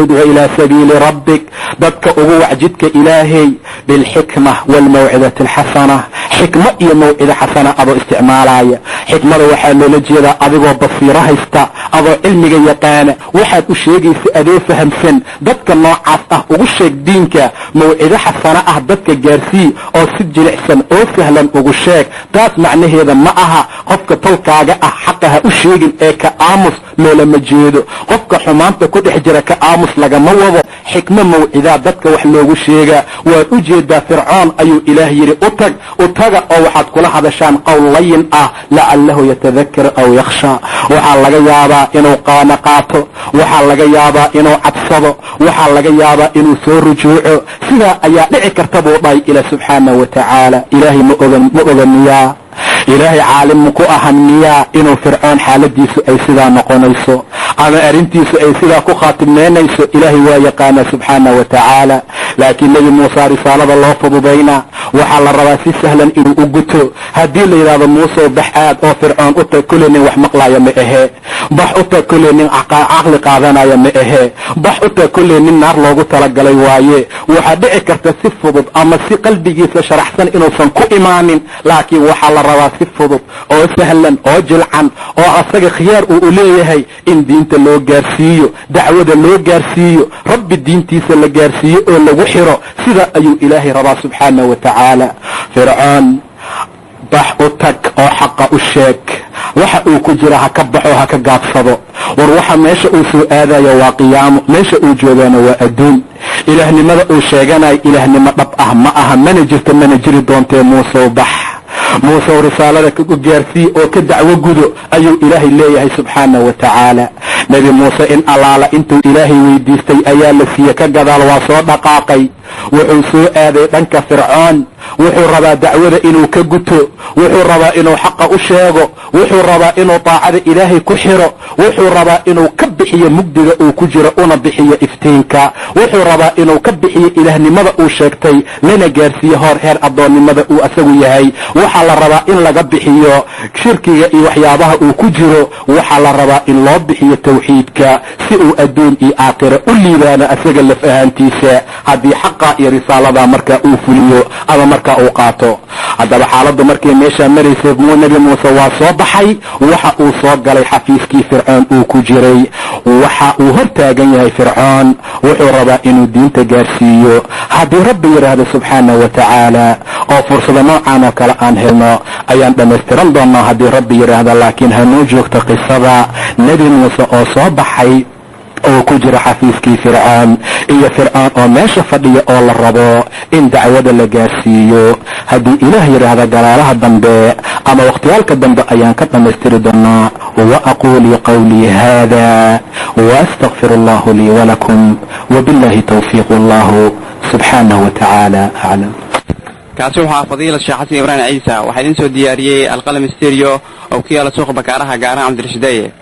"Udcu ilaa sabiili rabbik", dadka ugu wac jidka Ilaahay, "bilxikma waalmawcidati alxasana", xikmo iyo mawcido xasana adoo isticmaalaya. Xikmada waxaa loola jeedaa adigoo basiiro haysta, adoo cilmiga yaqaana, waxaad u sheegaysa adoo fahamsan, dadka noocaas ah ugu sheeg diinka. Mawcido xasano ah dadka gaarsii oo si jilicsan oo sahlan ugu sheeg. Taas macnaheeda ma aha qofka tolkaaga ah xaqa ha u sheegin ee ka aamus loolama jeedo. Qofka xumaanta ku dhex jira ka aamus lagama wado. Xikmo mawcidaa dadka wax loogu sheegaa. Waad u jeedaa, Fircoon ayuu Ilaah yidhi: "U tag, u taga oo waxaad kula hadashaan qowl layin ah, lacalahu yatadakar aw yakhsha." Waxaa laga yaabaa inuu qaano qaato, waxaa laga yaabaa inuu cabsado, waxaa laga yaabaa inuu soo rujuuco. Sidaa ayaa dhici karta, buu dhahay Ilaah subxaana wa tacaala. Ilaahay ma oga miyaa? Ilaahay caalim ku ahan miyaa inuu Fircoon xaaladiisu ay sidaa noqonayso ama arrintiisu ay sidaa ku khaatimneynayso? Ilaahay waa yaqaanaa subxaana wa tacaala. Laakiin Nebi Muuse risaalada loo fududayna, waxaa la rabaa si sahlan inuu u guto. Haddii la yidhahdo, "Muusew, bax aad oo Fircoon u tag," kulley nin wax maqlaaya ma ahe. "Bax u tag," kulley nin caqli qaadanaya ma ahe. "Bax u tag," kulley nin naar loogu talagalay waaye. Waxaa dhici karta si fudud ama si qalbigiisa sharaxsan inuusan ku imaanin, laakiin waxaa la rabaa si fudud oo sahlan oo jilcan oo asaga khiyaar uu u leeyahay in diinta loo gaarsiiyo, dacwada loo gaarsiiyo, Rabbi diintiisa la gaarsiiyo oo lagu xiro. Sida ayuu Ilaahay rabaa subxaana wa tacaala. "Fircoon bax u tag oo xaqa u sheeg, waxa uu ku jira ha ka baxo, ha ka gaabsado. War waxa meesha uu soo aadayo waa qiyaamo, meesha uu joogaana waa adduun. Ilaahnimada uu sheeganayo ilaahnimo dhab ah ma aha, mana jirto, mana jiri doontee. Muusew, bax. Muusew, risaalada ku gaarsii oo ka dacwo gudo," ayuu Ilaahay leeyahay subxaana wa tacaala. Nebi Muuse in allaala intuu Ilaahay weydiistay ayaa la siiye. Ka gadaal waa soo dhaqaaqay, wuxuu soo aaday dhanka Fircoon. Wuxuu rabaa dacwada inuu ka guto, wuxuu rabaa inuu xaqa u sheego, wuxuu rabaa inuu daacada Ilaahay ku xiro, wuxuu rabaa inuu ka bixiyo mugdiga uu ku jiro una bixiyo iftiinka, wuxuu rabaa inuu ka bixiyo ilaahnimada uu sheegtay, lana gaarsiiyo hor heer addoonnimada uu asagu yahay. Waxaa la rabaa in laga bixiyo shirkiga iyo waxyaabaha uu ku jiro. Waxaa la rabaa in loo bixiyo tawxiidka si uu adduun iyo aakhira u liibaano asaga laf ahaantiisa, haddii xaqa iyo risaalada markaa uu fuliyo ama markaa uu qaato. Haddaba xaaladdu markay meeshaa maraysay, Nebi Muuse waa soo baxay. Waxa uu soo galay xafiiskii Fircoon uu ku jiray. Waxa uu hor taagan yahay Fircoon, wuxuu rabaa inuu diinta gaarsiiyo. Haddii Rabbi yidhaahdo subxaana wa tacaala oo fursado noocan oo kale aan helno, ayaan dhammaystiran doonaa haddii Rabbi yidhaahdo. Laakiin hanoo joogto qisada Nebi Muuse oo soo baxay oo ku jira xafiiskii Fircoon, iyo Fircoon oo meesha fadhiya oo la rabo in dacwada la gaarsiiyo. Haddii Ilaah yidhaahda, galaalaha dambe ama wakhtiyaalka dambe ayaan ka dhammaystiri doonaa. Wa aquulii qawlii hada waastaqfir allahu lii walakum, wabillahi towfiiq, wallahu subxaanahu wa tacaala aclam. Kaasi waxaa Fadiila Sheekh Xasan Ibraahim Ciisa. Waxaa idiin soo diyaariyey Alqalam Stereo oo ku yaala suuqa Bakaaraha, gaaraha Cabdirashideeye.